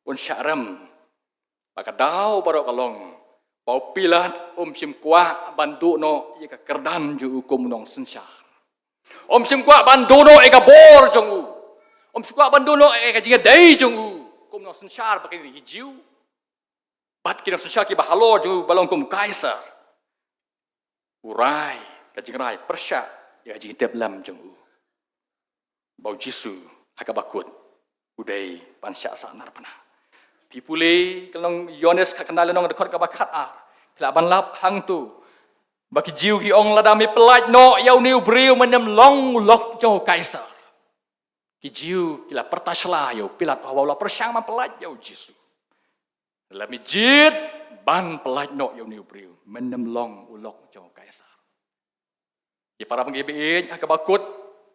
un shah rem. Ba ka daw baroh ka long ba u Pilat um shym kwah ban duh noh ïa ka kyrdan jong u kum u nongsynshar. Um shym kwah ban duh noh ïa ka bor jong u. Um shym kwah ban duh noh ïa ka jingïadei jong u kum u nongsynshar bad ki Jiw, bad ki nongsynshar kiba halor jong u ba long kum u Kaisar. U rai ka jingrai pyrshah ïa ka jingïatiplem jong u. Ba u Jisu ha kaba kut u dei ban shah sahnarphna. Phi pule ka lynnong Ïoannis khatkhyndai lynnong, dkhot kaba khatar, phi lah ban lap hangto ba ki Jiw ki ong, lada me pyllait noh ïa une u briew, men ym long u lok jong u Kaisar. Ki Jiw ki la pyrta shylla ïa u Pilat haba u la pyrshang ban pyllait ïa u Jisu. Lada me jied ban pyllait noh ïa une u briew, men ym long u lok jong u Kaisar. Ki para bangeit kiba ïeit, ha kaba kut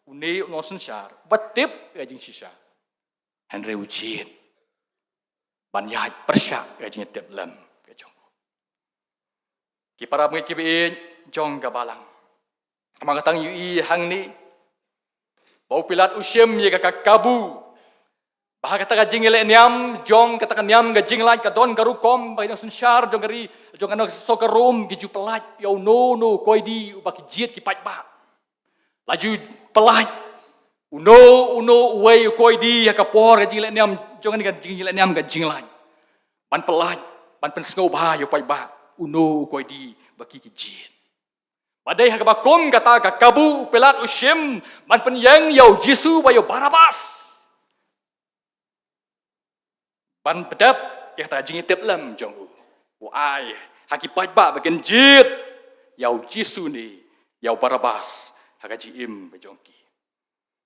une u nongsynshar uba tip ïa ka jingshisha, hynrei u jied ban ïaid pyrshah ïa ka jingïatiplem ka jong u. Ki para bangeit kiba ïeit jong ka balang, namar kata ngi ïohi hangne ba u Pilat u shim ïa ka, ka kabu ba ha kata ka jingïaleh niam jong kata ka niam ka jinglait ka don ka rukom ba ki nongsynshar jong ka ri, jong ka sorkar Rom, ki ju pyllait ïa uno uno u koidi uba ki jied ki paidbah. La ju pyllait Uno uno uwei u koidi ha ka por ka jingleh niam jong kane ka jingleh niam ka jinglait, ban pyllait, ban pynsngewbha ïa u paidbah uno u koidi ba ki ki jied. Ba dei ha kaba kum kata ka kabu u Pilat u shim ban pynïeng ïa u Jisu bad ïa u Barabas, ban pyndep ïa kata ka jingïatiplem jong u, u ai ha ki paidbah ba kin jied ïa u Jisu ne ïa u Barabas ha ka jingim ka jong ki.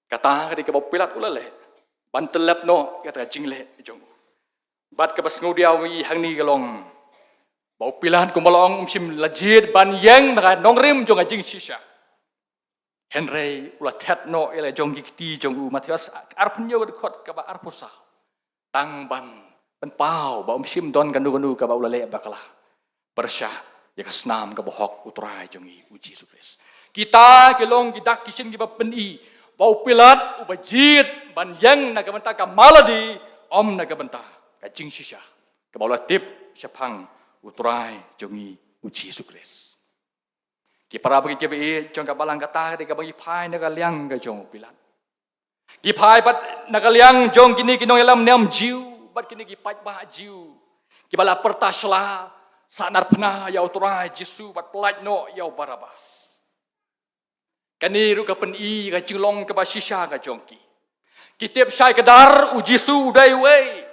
Kata ka dei kaba u Pilat u la leh ban tyllep noh ïa kata ka jingleh jong u. Bad kaba sngewdiaw ïa ngi hangne ka long ba u Pilat kumba la ong um shym la jied ban ïeng na ka nongrim jong ka jingshisha. Hynrei u la thet noh ïa la jong ki kti jong u, Mathaios arphew hynñiew ka dkhot kaba arphew saw, tang ban pynpaw ba um shym don kano kano kaba u la leh bakla pyrshah ïa ka snam kaba hok u Trai jong ngi u Jisu Khrist. Kita ki long ki dak ki shin kiba pyni ba u Pilat uba jied ban ïeng na ka bynta ka maladi, ym na ka bynta ka jingshisha kaba u la tip shaphang u Trai jong ngi u Jisu Khrist. Ki para bangeit kiba ïeit jong ka balang, kata ka dei kaba ngi phai na ka liang ka jong u Pilat. Ki phai pat na ka liang jong kine ki nongïalam niam Jiw bad kine ki paidbah Jiw kiba la pyrta sla, sahnarphna ïa u Trai Jisu bad pyllait noh ïa u Barabas. Kane ruh ka pyni ka jinglong kaba shisha ka jong ki. Ki tip shai kdar u Jisu u dei uei.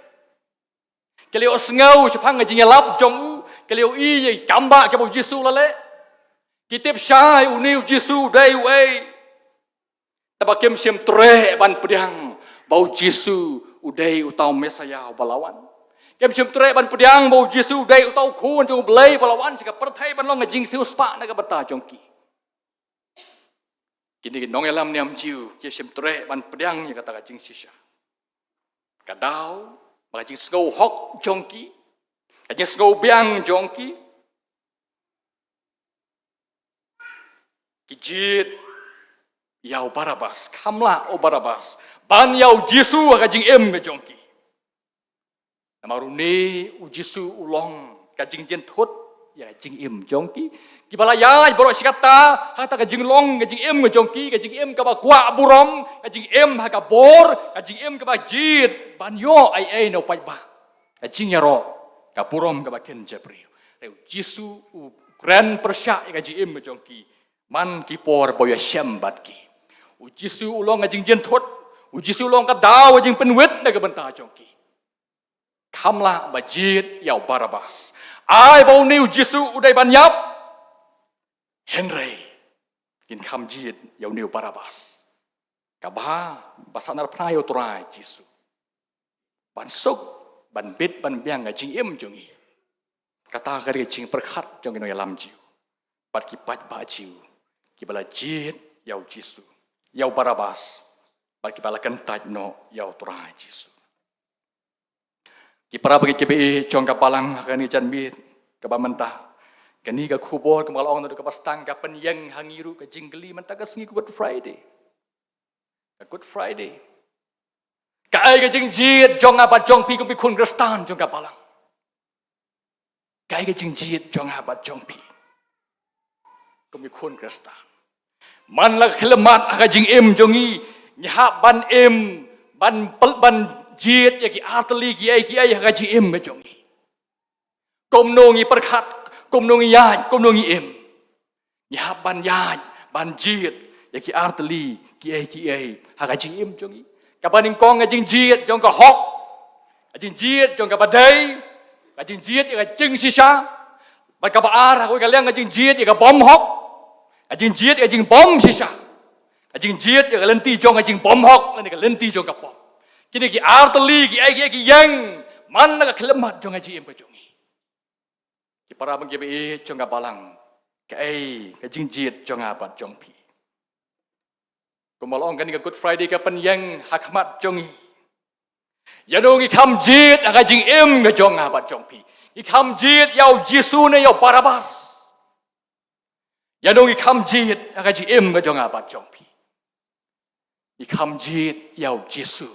Ki la ïohsngew shaphang ka jingïalap jong u, ki la ïohi ïa ki kam ba kiba u Jisu u la leh. Ki tip shai une u Jisu u dei uei. Te ba kim shym treh ban pdiang ba u Jisu u dei uta u Messaïah uba la wan. Kim shym treh ban pdiang ba u Jisu u dei uta u Khun jong u Blei uba la wan sha ka pyrthei ban long ka jingsiewspah na ka bynta jong ki. Kine ki nongïalam niam Jiw ki shym treh ban pdiang ïa kata ka jingshisha. Ka daw ba ka jingsngew hok jong ki, ka jingsngew biang jong ki, ki jied ïa u Barabas, kham lah u Barabas ban ïa u Jisu ha ka jingim ka jong ki. Namar une u Jisu u long ka jingjynthut ïa ka jingim jong ki. Kiba la ïaid baroh shi katta ha kata ka jinglong ka jingim ka jong ki, ka jingim kaba kwah burom, ka jingim ha ka bor, ka jingim kaba jied ban ïoh ei ei na u paidbah, ka jingïaroh, ka burom kaba kynja briew. Hynrei u Jisu u kren pyrshah ïa ka jingim ka jong ki man ki por ba u ïashem bad ki. U Jisu u long ka jingjynthut, u Jisu u long ka daw ka jingpynwit na ka bynta jong ki. Kham lah ba jied ïa u Barabas. Ai ba une u Jisu u dei ban ïap. Hynrei kin kham jied ïa une u Barabas, kaba, ba sahnarphna ïa u Trai Jisu ban suk, ban bit, ban biang ka jingim jong ngi. Kata ka dei ka jingpyrkhat jong ki nongïalam Jiw bad ki paidbah Jiw kiba la jied ïa u Jisu, ïa u Barabas, bad kiba la kyntait noh ïa u Trai Jisu. Ki para bangeit kiba ïeit jong ka balang, ha kane ka janmiet kaba mynta, kane ka khubor kaba nga la ong naduh kaba sdang ka pynïeng ha ngi ruh ka jingkylli mynta ka sngi ka Good Friday. Ka Good Friday. Kaei ka jingjied jong nga bad jong phi kum ki khun Khristan jong ka balang? Kaei ka jingjied jong nga bad jong phi kum ki khun Khristan? Man la ka khyllipmat ha ka jingim jong ngi, ngi hap ban im, ban pel-, ban jied ïa ki artylli kiei kiei ha ka jingim ka jong ngi. Kumno ngi pyrkhat, kumno ngi ïaid, kumno ngi im, ngi hap ban ïaid, ban jied ïa ki artylli kiei kiei ha ka jingim jong ngi. Kaba nyngkong ka jingjied jong ka hok, ka jingjied jong kaba dei, ka jingjied ïa ka jingshisha. Bad kaba ar, ha kawei ka liang ka jingjied ïa ka bymhok, ka jingjied ïa ka jingbymshisha, ka jingjied ïa ka lynti jong ka jingbymhok lane ka lynti jong ka pop. Kine ki artylli kiei kiei ki ïeng man la ka khyllipmat jong ka jingim ka jong ngi. Ki para bangeit kiba ïeit jong ka balang, kaei ka jingjied jong nga bad jong phi? Kumba la ong, kane ka Good Friday ka pynïeng ha khmat jong ngi. Ïano ngi kham jied ha ka jingim ka jong nga bad jong phi? Ngi kham jied ïa u Jisu ne ïa u Barabas? Ïano ngi kham jied ha ka jingim ka jong nga bad jong phi? Ngi kham jied ïa u Jisu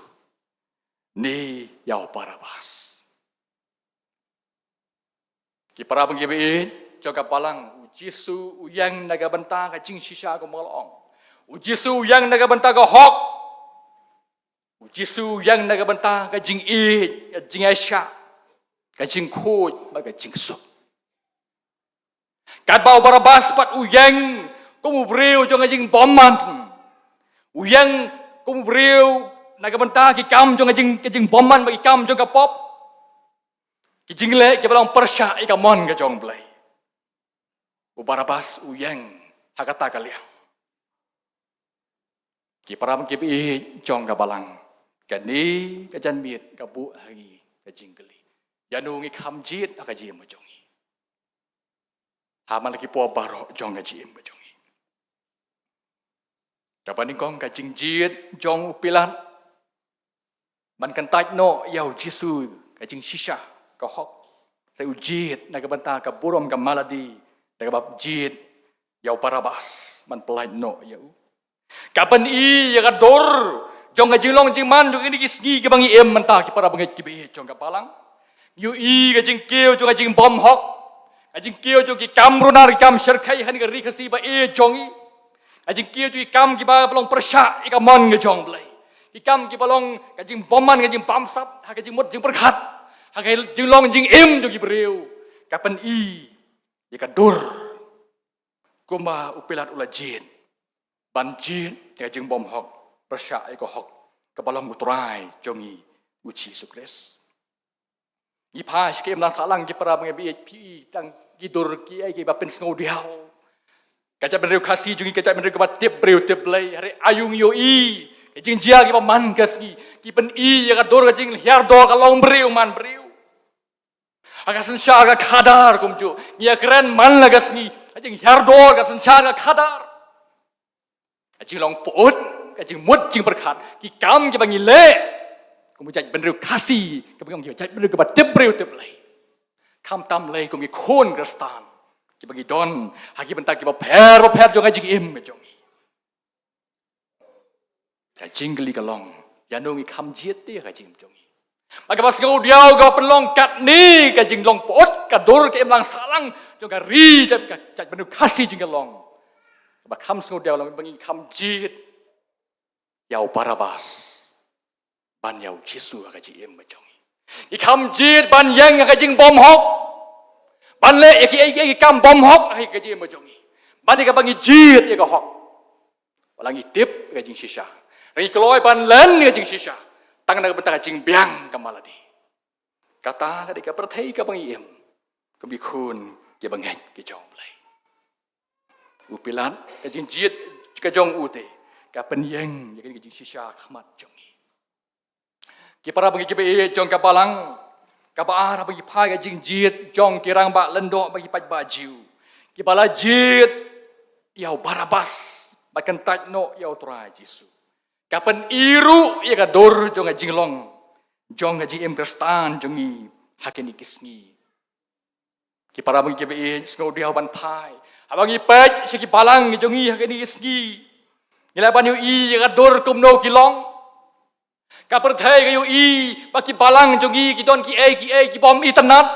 ne ïa u Barabas? Ki para bangeit kiba ïeit jong ka balang, u Jisu u ïeng na ka bynta ka jingshisha, kumba la ong. U Jisu u ïeng na ka bynta ka hok. Jisu u ïeng na ka bynta ka jingïeit, ka jingïaishah, ka jingkhuid bad ka jingsuk. Katba u Barabbas pat u ïeng kum u briew jong ka jingbymman, u ïeng kum u briew na ka bynta ki kam jong ka jing, ka jingbymman bad ki kam jong ka pop. Ki jingleh kiba long pyrshah ïa ka mon ka jong U Blei. U Barabbas u ïeng ha kata ka liang. Ki para bangeit kiba ïeit jong ka balang, kane ka janmiet ka buh ha ngi ka jingkylli: ïano ngi kham jied ha ka jingim ka jong ngi? Ha man la ki por baroh jong ka jingim ka jong ngi. Kaba nyngkong, ka jingjied jong u Pilat ban kyntait noh ïa u Jisu ka jingshisha ka hok. Hynrei u jied na ka bynta ka burom ka mala-die da kaba jied ïa u Barabbas ban pyllait noh ïa u. Ka pyni ïa ka dur jong ka jinglong jingman jong kine ki sngi kiba ngi im mynta, ki para bangeit kiba ïeit jong ka balang. Ngi ïohi ka jingkiew jong ka jingbymhok, ka jingkiew jong ki kam runar, ki kam shyrkhei ha kane ka ri Khasi ba ïeit jong ngi. Ka jingkiew jong ki kam kiba long pyrshah ïa ka mon ka jong U Blei. Ki kam kiba long ka jingbymman, ka jingbamsap ha ka jingmut jingpyrkhat, ha ka jinglong jingim jong ki briew. Ka pyni ïa ka dur kumba u Pilat u la jied ban jied ïa ka jingbymhok pyrshah ïa ka hok kaba long u Trai jong ngi, u Jisu Khrist. Ngi phai sha ka imlang sahlang, ki para bangeit kiba ïeit, phi i tang ki dur kiei kiba pynsngewdiaw. Ka jaitbynriew Khasi jong ngi ka jaitbynriew kaba tip briew tip Blei. Hynrei aïu ngi ïohi ka jingjia kiba man ka sngi, ki pyni ïa ka dur ka jinghiar dor ka longbriew manbriew. Ha ka synshar ka khadar kumjuh ngi ïakren man la ka sngi, ka jinghiar dor ka synshar ka khadar. Ka jinglong pyut, ka jingmut jingpyrkhat, ki kam kiba ngi leh kum u jaitbynriew Khasi, kiba ngi ong ki jaitbynriew kiba tip briew tip Blei. Khamtam lei kum ki khun Khristan kiba ngi don ha ki bynta kiba pher bapher jong ka jingim ka jong ngi. Ka jingkylli ka long, ïano ngi kham jied te ha ka jingim jong ngi? Bad kaba sngewdiaw kaba pynlong katne ka jinglong pyut ka dur ka imlang sahlang jong ka ri, jong ka jaitbynriew Khasi jong ngi ka long, kaba kham sngewdiaw long ba ngi kham jied ïa u Barabbas ban ïa u Jisu ha ka jingim ka jong ngi. Ngi kham jied ban ïeng ha ka jingbymhok, ban leh ïa kiei kiei ki kam bymhok ha ka jingim ka jong ngi, ban ïa kaba ngi jied ïa ka hok. Wat la ngi tip ïa ka jingshisha, hynrei ngi kloi ban len ïa ka jingshisha tang na ka bynta ka jingbiang ka mala-die. Kata ka dei ka pyrthei kaba ngi im kum ki khun kiba ngeit ki jong U Blei. U Pilat, ka jingjied ka jong u te ka pynïeng ïa ka jingshisha ha khmat jong ngi. Ki para bangeit kiba ïeit jong ka balang, kaba ar ba ngi phai ka jingjied jong ki rangbah lyngdoh bad ki paidbah Jiw, kiba la jied ïa u Barabbas ban kyntait noh ïa u Trai Jisu, ka pyni ruh ïa ka dur jong ka jinglong jong ka jingim Khristan jong ngi ha kine ki sngi. Ki para bangeit kiba ïeit, sngewdiaw ban phai, haba ngi peit sha ki balang jong ngi ha kine ki sngi, ngi lah ban ïohi ïa ka dur kumno ki long. Ka pyrthei ka ïohi ba ki balang jong ngi ki don kiei kiei ki bym itynnad.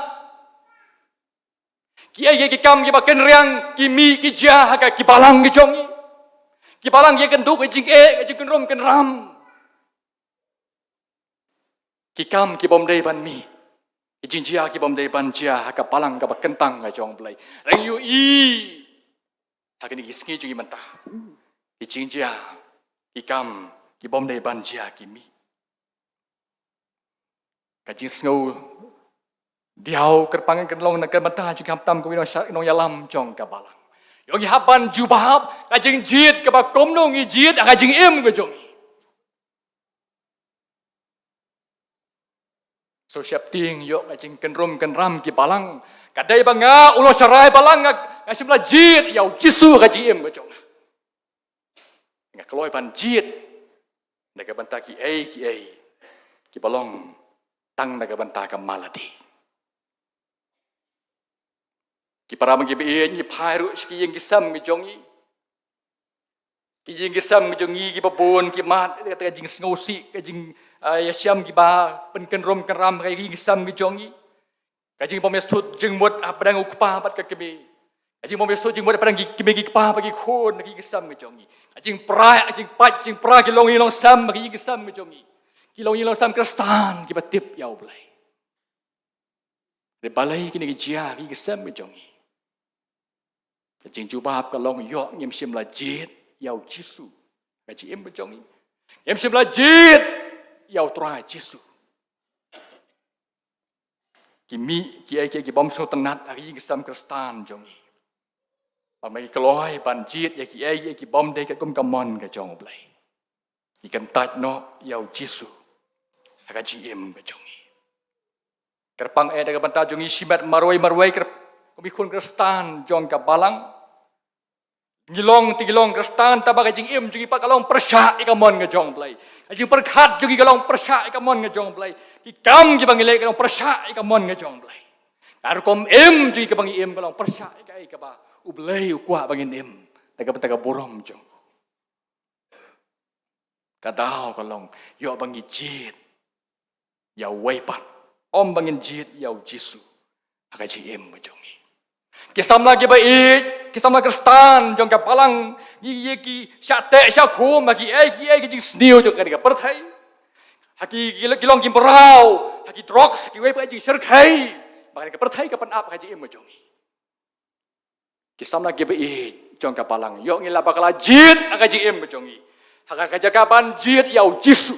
Kiei kiei ki kam kiba kynriang ki mih ki jia ha ka ki balang ki jong ngi. Ki balang ki ïakynduh ka jingeh, ka jingkynrum kynram. Ki kam ki bym dei ban mih, ki jingjia ki bym dei ban jia ha ka balang kaba kyntang ka jong U Blei. Hynrei ngi ïohi ha kine ki sngi jong ngi mynta, ki jingjia, ki kam ki bym dei ban jia ki mih. Ka jingsngewdiaw kyrpang kan long na ka bynta jong ngi khamtam kum ki nongshad, nongïalam jong ka balang. Ïoh ngi hap ban jubab ka jingjied kaba kumno ngi jied ha ka jingim ka jong ngi. Shu sheptieng ïoh ka jingkynrum kynram ki balang, ka dei ba nga u nongsharai balang nga, nga shym la jied ïa u Jisu ha ka jingim ka jong nga. Nga kloi ban jied na ka bynta kiei kiei kiba long tang na ka bynta ka mala-die. Ki para bangeit kiba ïeit, ngi phai ruh sha ki ïing ki sem ki jong ngi. Ki ïing ki sem ki jong ngi kiba bun ki mad ïa kata ka jingsngewsih, ka jing, ah, ïashem kiba pynkynrum kynram ha ki ïing ki sem ki jong ngi. Ka jingbym ïasngewthuh jingmut hapdeng u kpa bad ka kmie. Ka jingbym ïasngewthuh jingmut hapdeng ki kmie ki kpa bad ki khun ha ki ïing ki sem ki jong ngi. Ka jingpra, ka jingpait jingpra ki longïing longsem ha ki ïing ki sem ki jong ngi. ki long ïing long sem Khristan kiba tip ïa U Blei. Hynrei balei kine ki jia ha ki ïing ki sem ka jong ngi? Ka jingjubab ka long ïoh ngim shym la jied ïa U Jisu ha ka jingim ka jong ngi. Ngim shym la jied ïa U Trai Jisu. Ki mih kiei kiei ki bym sngewtynnat ha ki ïing ki sem Khristan jong ngi. Ba ma ngi kloi ban jied ïa kiei kiei ki bym dei katkum ka mon ka jong U Blei. Ngi kyntait noh ïa U Jisu ha ka jingim ka jong ngi. Kyrpang eh da ka bynta jong ngi shimet marwei marwei kyrp-, kum ki khun Khristan jong ka balang. Ngi long te ngi long Khristan, tangba ka jingim jong ngi pat ka long pyrshah ïa ka mon ka jong U Blei. Ka jingpyrkhat jong ngi ka long pyrshah ïa ka mon ka jong U Blei. Ki kam kiba ngi leh ka long pyrshah ïa ka mon ka jong U Blei. Ka rukom im jong ngi kaba ngi im ka long pyrshah ïa kaei kaba U Blei u kwah ba ngin im. Da ka bynta ka burom jong u. Ka daw ka long ïoh ba ngi jied ïa uwei pat, ym ba ngin jied ïa U Jisu ha ka jingim ka jong ngi. Ki samla kiba ïeit, ki samla Khristan jong ka balang, ngi ïa ki shah teh shah khum ha kiei kiei ki jingsniew jong kane ka pyrthei. Ha ki, ki, ki long ki mraw ha ki drugs, ha kiwei pat ki jingshyrkhei ba kane ka pyrthei ka pynap ha ka jingim ka jong ngi. Ki samla kiba ïeit jong ka balang, ïoh ngi lah ba ka la jied ha ka jingim ka jong ngi. Ha ka, ka jaka ban jied ïa U Jisu,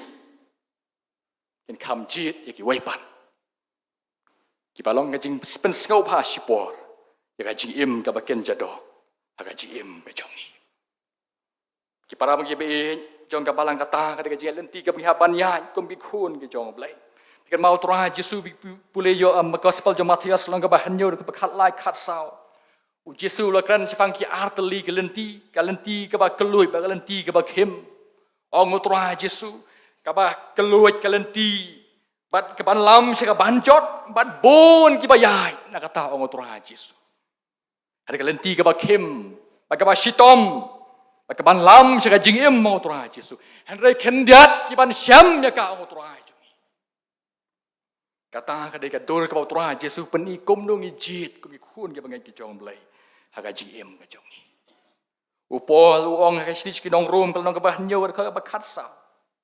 kin kham jied ïa kiwei pat kiba long ka jingpynsngewbha shipor ïa ka jingim kaba kynja doh ha ka jingim ka jong ngi. Ki para bangeit kiba ïeit jong ka balang, kata ka dei ka jingïaid lynti kaba ngi hap ban ïaid kum ki khun ki jong U Blei. Phi kynmaw U Trai Jisu, phi pule ïa, um, ka gospel jong Mathaios lynnong kaba hynñiew, kaba khatlai khatsaw. U Jisu u la kren shaphang ki artylli ki lynti, ka lynti kaba kylluid bad ka lynti kaba khim. Ong U Trai Jisu, kaba kylluid ka lynti bad kaban lam sha kaban jot, bad bun kiba ïaid na kata, ong U Trai Jisu. Hynrei ka lynti kaba khim bad kaba shitom bad kaban lam sha ka jingim, ong U Trai Jisu. Hynrei khyndiat kiban shem ïa ka, ong U Trai jong ngi. Kata ka dei ka dur kaba U Trai Jisu u pyni kumno ngin jied kum ki khun kiba ngeit ki jong U Blei ha ka jingim ka jong ngi. U Paul u ong ha ka shithi sha ki nong Rom, ka lynnong kaba hynñiew, ka dkhot kaba khatsaw,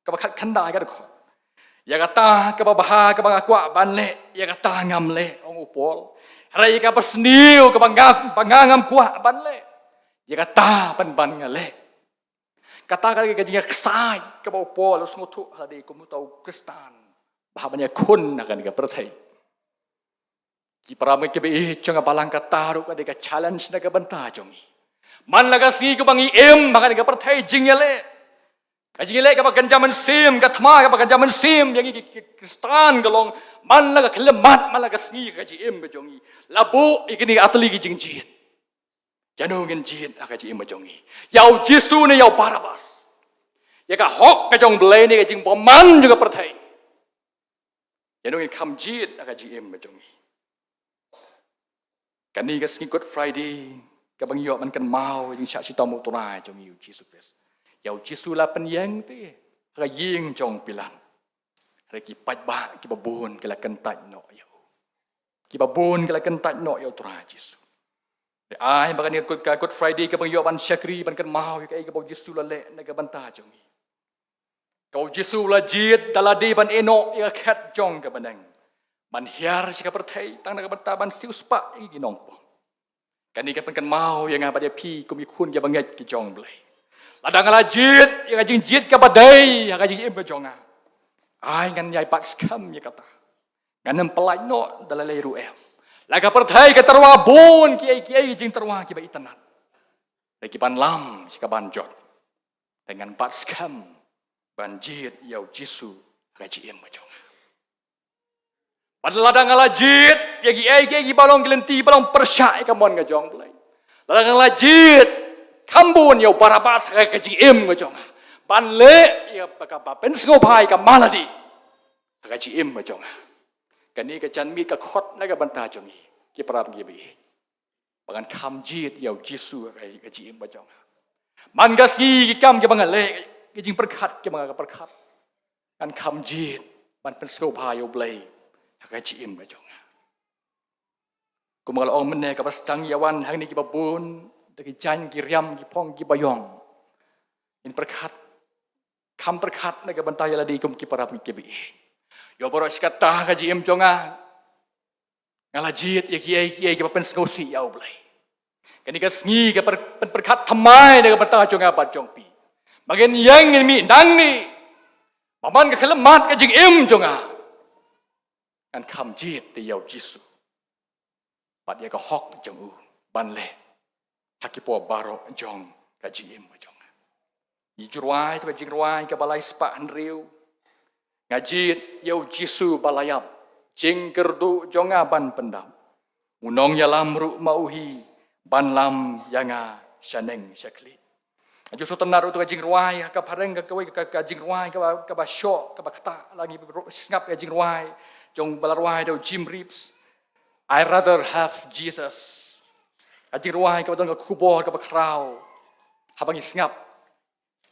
kaba khatkhyndai, ka dkhot: Ïa kata kaba bha kaba nga kwah ban leh, ïa kata ngam leh, ong u Paul. Hynrei ïa kaba sniew kaba nga, ba nga ngam kwah ban leh, ïa kata pynban nga leh. Kata ka dei ka jingïaksaid kaba u Paul u sngewthuh ha lade kum uta u Khristan ba hap ban ïakhun ha kane ka pyrthei. Ki para bangeit kiba ïeit jong ka balang, kata ruh ka dei ka challenge na ka bynta jong ngi. Man la ka sngi kaba ngi im ha kane ka pyrthei, jingïaleh, ka jingïaleh kaba kynja mynsiem, ka thma kaba kynja mynsiem ïa ngi ki, ki Khristan ka long, man la ka khyllipmat, man la ka sngi ka jingim ka jong ngi, la buh ïa kine ki artylli ki jingjied. Ïano ngin jied ha ka jingim ka jong ngi? Ïa u Jisu ne ïa u Barabbas? Ïa ka hok ka jong U Blei ne ka jingbymman jong ka pyrthei? Ïano ngin kham jied ha ka jingim ka jong ngi? Kane ka sngi Good Friday, kaba ngi ïoh ban kynmaw ïa ka jingshah shitom u Trai jong ngi u Jisu Khrist, ïa u Jisu la pynïeng te ha ka ïing jong u Pilat. Hynrei ki paidbah kiba bun ki la kyntait noh ïa u. Kiba bun ki la kyntait noh ïa u Trai Jisu. Te ai ba kane ka Good, ka Good Friday kaba ngi ïoh ban shakri, ban kynmaw ïa kaei kaba u Jisu u la leh na ka bynta jong ngi. Kaba u Jisu u la jied da lade ban ïehnoh ïa ka khet jong ka bneng, ban hiar sha ka pyrthei tang na ka bynta ban siewspah ïa ki nongpop. Kane ka pynkynmaw ïa nga bad ïa phi kum ki khun kiba ngeit ki jong U Blei. Lada nga la jied ïa ka jingjied kaba dei ha ka jingim ka jong nga, ai ngan ïai bat skhem ïa kata. Ngan ym pyllait noh da lei lei ruh em. La ka pyrthei ka tyrwa bun kiei kiei ki jingtyrwa kiba itynnad, da kiban lam sha kaban jot. Te ngan bat skhem ban jied ïa u Jisu ha ka jingim ka jong nga. Bad lada nga la jied ïa kiei kiei kiba long ki lynti ba long pyrshah ïa ka mon ka jong U Blei, lada nga la jied kham bun ïa u Barabbas ha ka jingim ka jong nga, ban leh ïa kaba pynsngewbha ïa ka malade ha ka jingim ka jong nga, kane ka janmiet ka khot na ka bynta jong ngi, ki para bangeit kiba ïeit, ba ngan kham jied ïa u Jisu ha ka jingim ka jong nga. Man ka sngi ki kam kiba nga leh, ki jingpyrkhat kiba nga pyrkhat, ngan kham jied ban pynsngewbha ïa U Blei ha ka jingim ka jong nga. Kumba nga la ong mynne, kaba sdang ïa wan hangne kiba bun, da ki jaiñ ki riam, ki phong kiba ïong. Ngin pyrkhat Kham pyrkhat na ka bynta ïa lade kum ki para bangeit kiba ïeit. Ïa baroh shi katta ka jingim jong nga, nga la jied ïa kiei kiei kiba pynsngewsih ïa U Blei. Kane ka sngi ka pyrkhat thymmai na ka bynta jong nga bad jong phi. Ba ngin ïeng ngin mih nangne, ba man ka khyllipmat ka jingim jong nga, ngan kham jied te ïa U Jisu bad ïa ka hok jong u ban leh ha ki por baroh jong ka jingim ka jong nga. Ngi ju rwai te ka jingrwai kaba lai spah hynriew. Nga jied ïa U Jisu ba la ïap, jingkyrduh jong nga ban pyndap. U nongïalam ruh ma u hi, ban lam ïa nga shaneng shakhlieh. Nga ju sngewtynnat ruh te ka jingrwai ka phareng ka kawei ka, ka jingrwai kaba, kaba shoh kaba ktah la ngi ruh sngap ïa jingrwai jong ba la rwai da u Jim Reeves. I rather have Jesus. Ka jingrwai kaba don ka khubor kaba khraw. Haba ngi sngap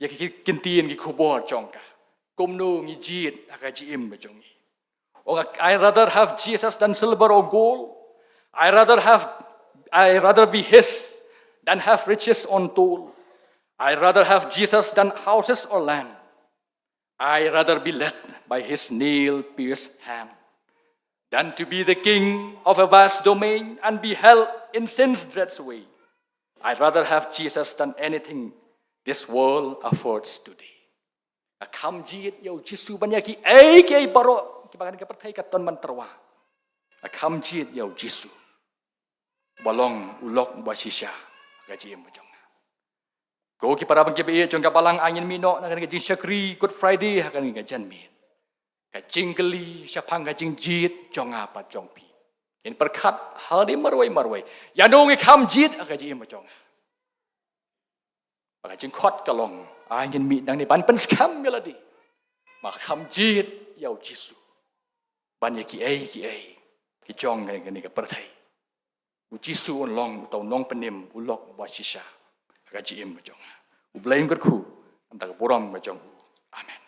ïa ki, ki ktien ki khubor jong ka, kumno ngi jied ha ka jingim ka jong ngi. Ong, I rather have Jesus than silver or gold. I rather have, I rather be his than have riches untold. I rather have Jesus than houses or land. I rather be led by his nail pierced hand than to be the king of a vast domain and be held in sin's dread sway. I rather have Jesus than anything this world affords today. Nga kham jied ïa U Jisu ban ïa kiei kiei baroh kiba kane ka pyrthei ka don ban tyrwa. Nga kham jied ïa U Jisu ba long u lok ba shisha ha ka jingim jong nga. Ko ki para bangeit kiba ïeit jong ka balang, ngin mih noh na kane ka jingshakri Good Friday ha kane ka janmiet. Ka jingkylli shaphang ka jingjied jong nga bad jong phi. Ngin pyrkhat ha lade marwei marwei, ïano ngi kham jied ha ka jingim jong nga. Ba ka jingkhot ka long, ngin mih nangne ban pynskhem ïa lade ba kham jied ïa U Jisu ban ïa kiei kiei ki jong kane ka pyrthei. U Jisu un long uta u nongpynim, u lok ba shisha ha ka jingim ka jong nga. U Blei un kyrkhu na ka bynta ka burom ka jong u. Amen.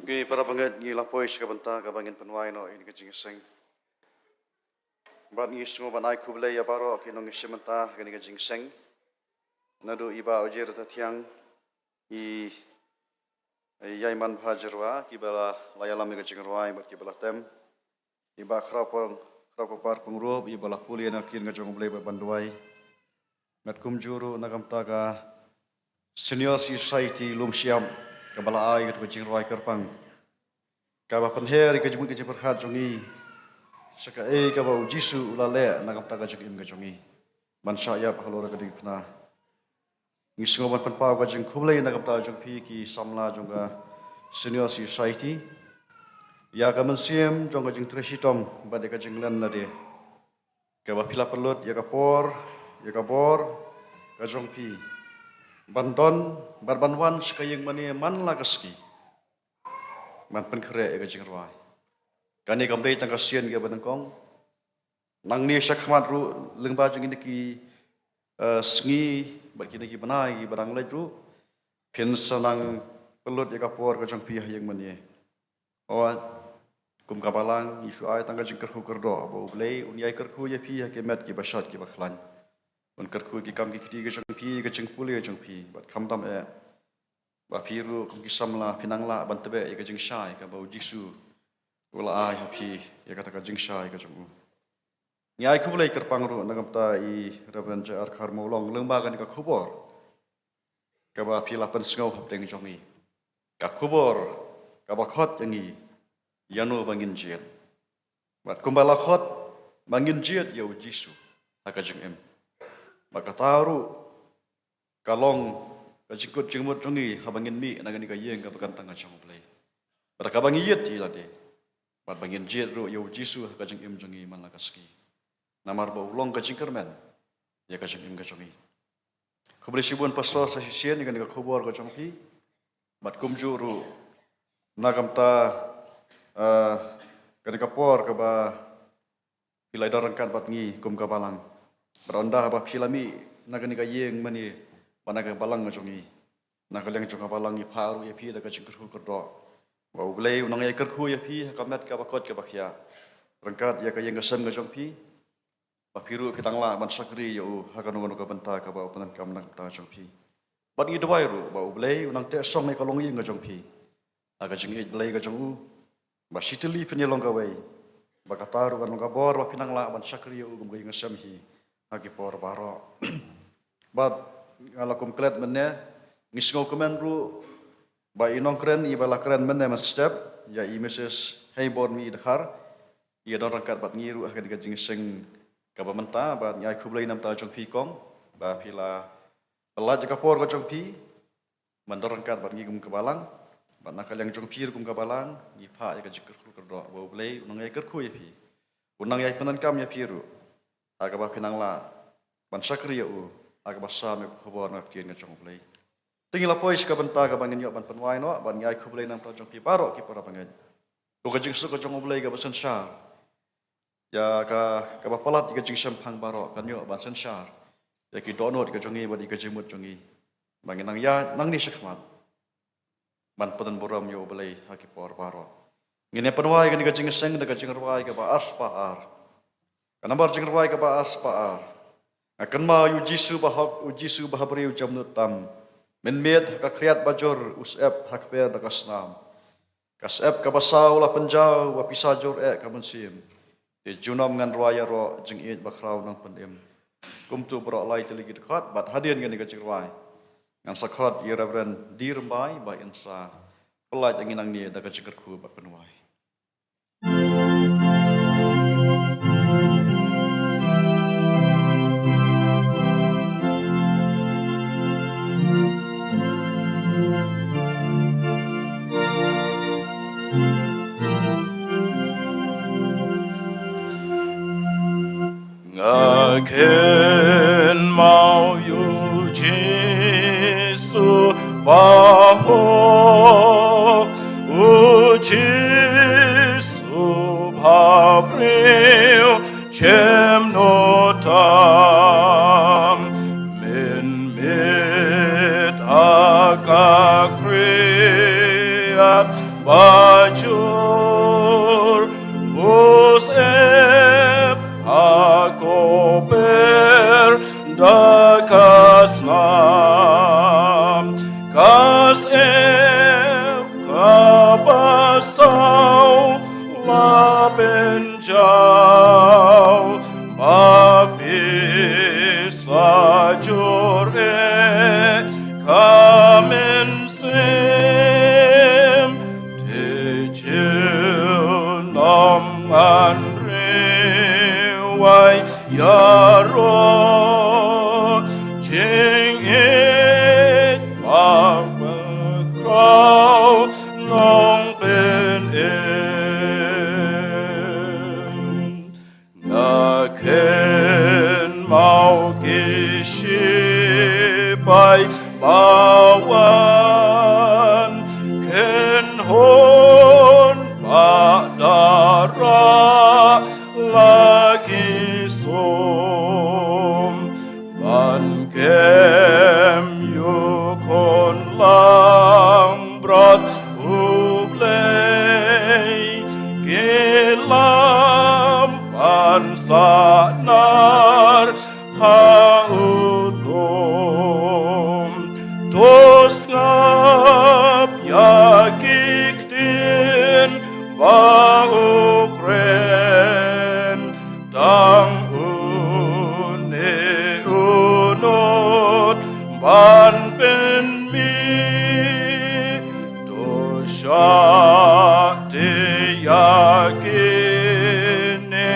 Ngi para bangeit ngi la poi sha ka bynta kaba ngin pynwai noh ïa kane ka jingïaseng. Bad ngi sngewbha ban ai khublei ïa baroh ki nongïashim bynta ha kane ka jingïaseng. Naduh i Bah Ojir Tathiang, i, i Ïaiman Bhajrwa, kiba la, la ïalam ïa ka jingrwai bad kiba la tem. I Bah Khraw Pung, Khraw Kupar Pungrup, iba la pule na ka ktien ka jong U Blei bad ban duwai. Bad kumjuh ruh na ka bynta ka Senior Society Lumshyiap kaba la ai ïa ka jingrwai kyrpang, kaba pynher ïa ka jingmut ka jingpyrkhat jong ngi sha kaei kaba U Jisu u la leh na ka bynta ka jingim ka jong ngi ban shah ïap halor ka diengphna. Ngi sngewbha ban pynpaw ka jingkhublei na ka bynta jong phi ki samla jong ka Senior Society ïa ka mynsiem jong ka jingtrei shitom bad ïa ka jinglen lade, kaba phi la pynlut ïa ka por, ïa ka bor ka jong phi ban don bad ban wan sha ka ïing mane man la ka sngi ban pynkhreh ïa ka jingrwai. Kane kam dei tang ka sien kaba nyngkong. Nangne shakhmat ruh lyngba jong kine ki, eh, sngi bad kine ki bnai kiba dang leit ruh, phin sa nang pynlut ïa ka por ka jong phi ha ïing mane. Wat, kum ka balang ngi shu ai tang ka jingkyrkhu kyrdoh ba U Blei un ïai kyrkhu ïa phi ha ki met kiba shait kiba khlaiñ. Un kyrkhu ïa ki kam ki kti ka jong phi, ka jingpule ka jong phi, bad khamtam eh ba phi ruh kum ki samla phin nang lah ban tbeh ïa ka jingshai kaba U Jisu u la ai ha phi, ïa kata ka jingshai ka jong u. Ngi ai khublei kyrpang ruh na ka bynta i Reverend J R Kharmawlong lyngba kane ka khubor kaba phi la pynsngew hapdeng jong ngi. Ka khubor kaba khot ïa ngi, ïano ba ngin jied. Bad kumba la khot ba ngin jied ïa U Jisu ha ka jingim. Bad kata ruh ka long ka jingkut jingmut jong ngi haba ngin mih na kane ka ïing kaba kan tang ka jong U Blei. Bad kaba ngi ïeit ïa lade, bad ba ngin jied ruh ïa U Jisu ha ka jingim jong ngi man la ka sngi. Namar ba u long ka jingkyrmen ïa ka jingim ka jong ngi. Khublei shibun Pastor sa shisien ïa kane ka khubor ka jong phi. Bad kumjuh ruh na ka bynta, eh, kane ka por kaba phi la don ryngkat bad ngi kum ka balang. Bad ynda haba phi la mih na kane ka ïing mane bad na ka balang ka jong ngi, na ka liang jong ka balang ngi phah ruh ïa phi da ka jingkyrkhu kyrdoh. Ba U Blei un nang ïai kyrkhu ïa phi ha ka met kaba koit kaba khiah, ryngkat ïa ka ïing ka sem ka jong phi, ba phi ruh phi dang lah ban shakri ïa u ha kano kano ka bynta kaba u pyndonkam na ka bynta jong phi. Bad ngi duwai ruh ba U Blei un nang teh shong ïa ka longïing ka jong phi ha ka jingïeit Blei ka jong u, ba shi tylli phin ïalong kawei, ba kata ruh kan long ka bor ba phin nang lah ban shakri ïa u kum ka ïing ka sem hi ha ki por baroh. Bad nga la kum klet mynne, ngi sngewkmen ruh ba i nongkren iba la kren mynne mynstep, ïa i Mrs Heiborn Mih Dkhar, i ïa don ryngkat bad ngi ruh ha kane ka jingïaseng kaba mynta. Bad ngi ai khublei na ka bynta jong phi kong, ba phi la pyllait ïa ka por ka jong phi ban don ryngkat bad ngi kum ka balang. Bad na ka liang jong phi ruh kum ka balang, ngi phah ïa ka jingkyrkhu kyrdoh ba U Blei un nang ïai kyrkhu ïa phi, un nang ïai pyndonkam ïa phi ruh ha kaba phin nang lah ban shakri ïa u ha kaba sam ïa ka khubor na ka ktien ka jong U Blei. Te ngi la poi sha ka bynta kaba ngin ïoh ban pynwai noh, bad ngi ai khublei na ka bynta jong phi baroh ki para bangeit. Ko ka jingsuk ka jong U Blei kaba synshar ïa ka, kaba palat ïa ka jingshemphang baroh, kan ïoh ban synshar ïa ki dohnud ka jong ngi bad ïa ka jingmut jong ngi, ba ngin nang ïaid nangne shakhmat ban pynburom ïa U Blei ha ki por baroh. Ngin ïa pynwai kane ka jingïaseng da ka jingrwai kaba arspah ar. Ka nambar jingrwai kaba arspah ar. Nga kynmaw ïa U Jisu bahok, U Jisu bahabriew jemnud tam, mynmiet ha ka khriat bajur u syep ha kper da ka snam. Ka syep kaba saw la pynjaw, ba pisa jur eh ka mynsiem. Te junom ngan rwai ïaroh, jingïeit bakhraw nang pynim. Kumto baroh lai tylli ki dkhot, bad hadien kane ka jingrwai, ngan sa khot ïa Reverend D Rymbai ba in sa pyllait ïa ngi nangne da ka jingkyrkhu bad pynwai. Nga kynmaw ïa U Jisu bahok, U Jisu babriew jemnud tam, mynmiet ha ka khriat bajur u syep ha kper da ka snam. Ka syep kaba saw la pynjaw, ba pisa jur eh ka mynsiem. Te junom ngan rwai ïaroh, jingïeit bakhraw nang pynim. Nga kynmaw ki shipai ba wan kynhun ba da rah la ki sum, ban kem ïa u khun langbrot U Blei, ki lam ban sahnarphna ha u lum. To sngap ïa ki ktien ba u kren, tang une u nud ban pynmih. To shah te ïa kine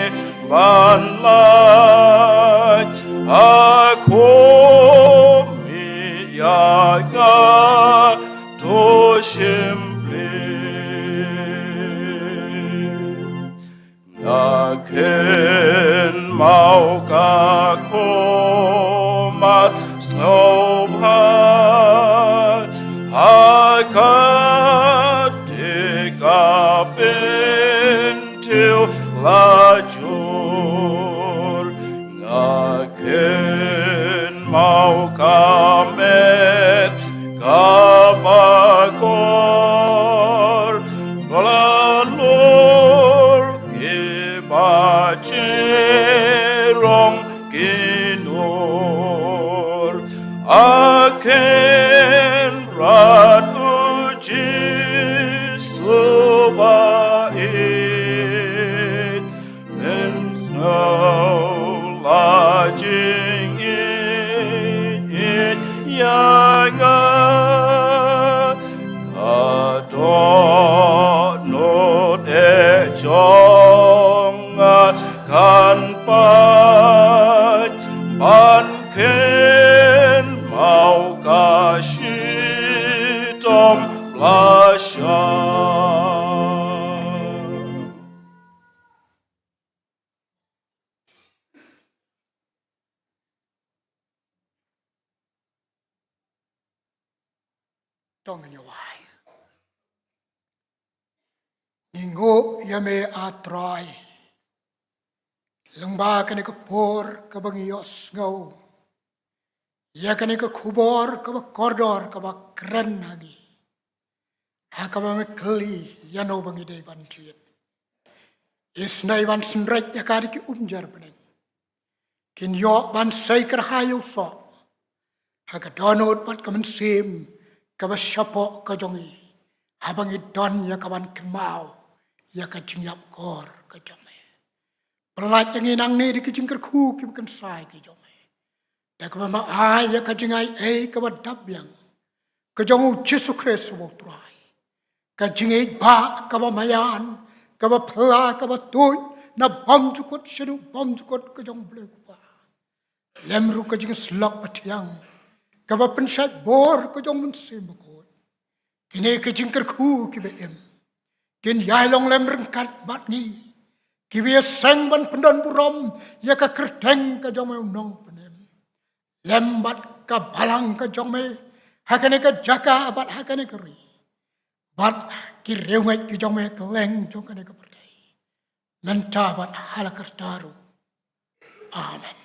ban lait ha khmih ïa nga, to shim plie. Nga kynmaw ka khmat sngewbha ha kata ka pynthiew la jur. Nga kynmaw ka met kaba kor A Kynrad, U Jisu ba ïeit, mynsngew la jingïeit ïa nga. Ka dohnud eh jong nga kan pait ban kynmaw ka shitom la shai. To ngin ïa wai. Ngi nguh ïa me, A Trai, lyngba kane ka por kaba ngi ïohsngew ïa kane ka khubor kaba kordor kaba kren ha ngi, ha kaba me kylli ïano ba ngi dei ban jied. Isynei ban synreit ïa ka da ki umjar bneng, kin ïoh ban sei kyrhai ïa u soh ha ka dohnud bad ka mynsiem kaba shapoh ka jong ngi, haba ngi don ïa ka ban kynmaw ïa ka jingïap kor ka jong me. Pyllait ïa ngi nangne da ki jingkyrkhu kiba kynsai ki jong me, da kaba me ai ïa ka jingai ei kaba dap biang ka jong U Jisu Khrist uba U Trai, ka jingïeit ba kaba maïan, kaba phylla, kaba tuid na bymjukut shaduh bymjukut ka jong U Blei U Kpa, lem ruh ka jingsyllok bathiang kaba pynshait bor ka jong U Mynsiem Bakhuid. Kine ki jingkyrkhu kiba im kin ïai long lem ryngkat bad ngi, kiba ïaseng ban pyndon burom ïa ka kyrteng ka jong me, U Nongpynim, lem bad ka balang ka jong me ha kane ka jaka bad ha kane ka ri, bad ki riewngeit ki jong me kylleng jong kane ka pyrthei, mynta bad ha la karta ruh. Amen.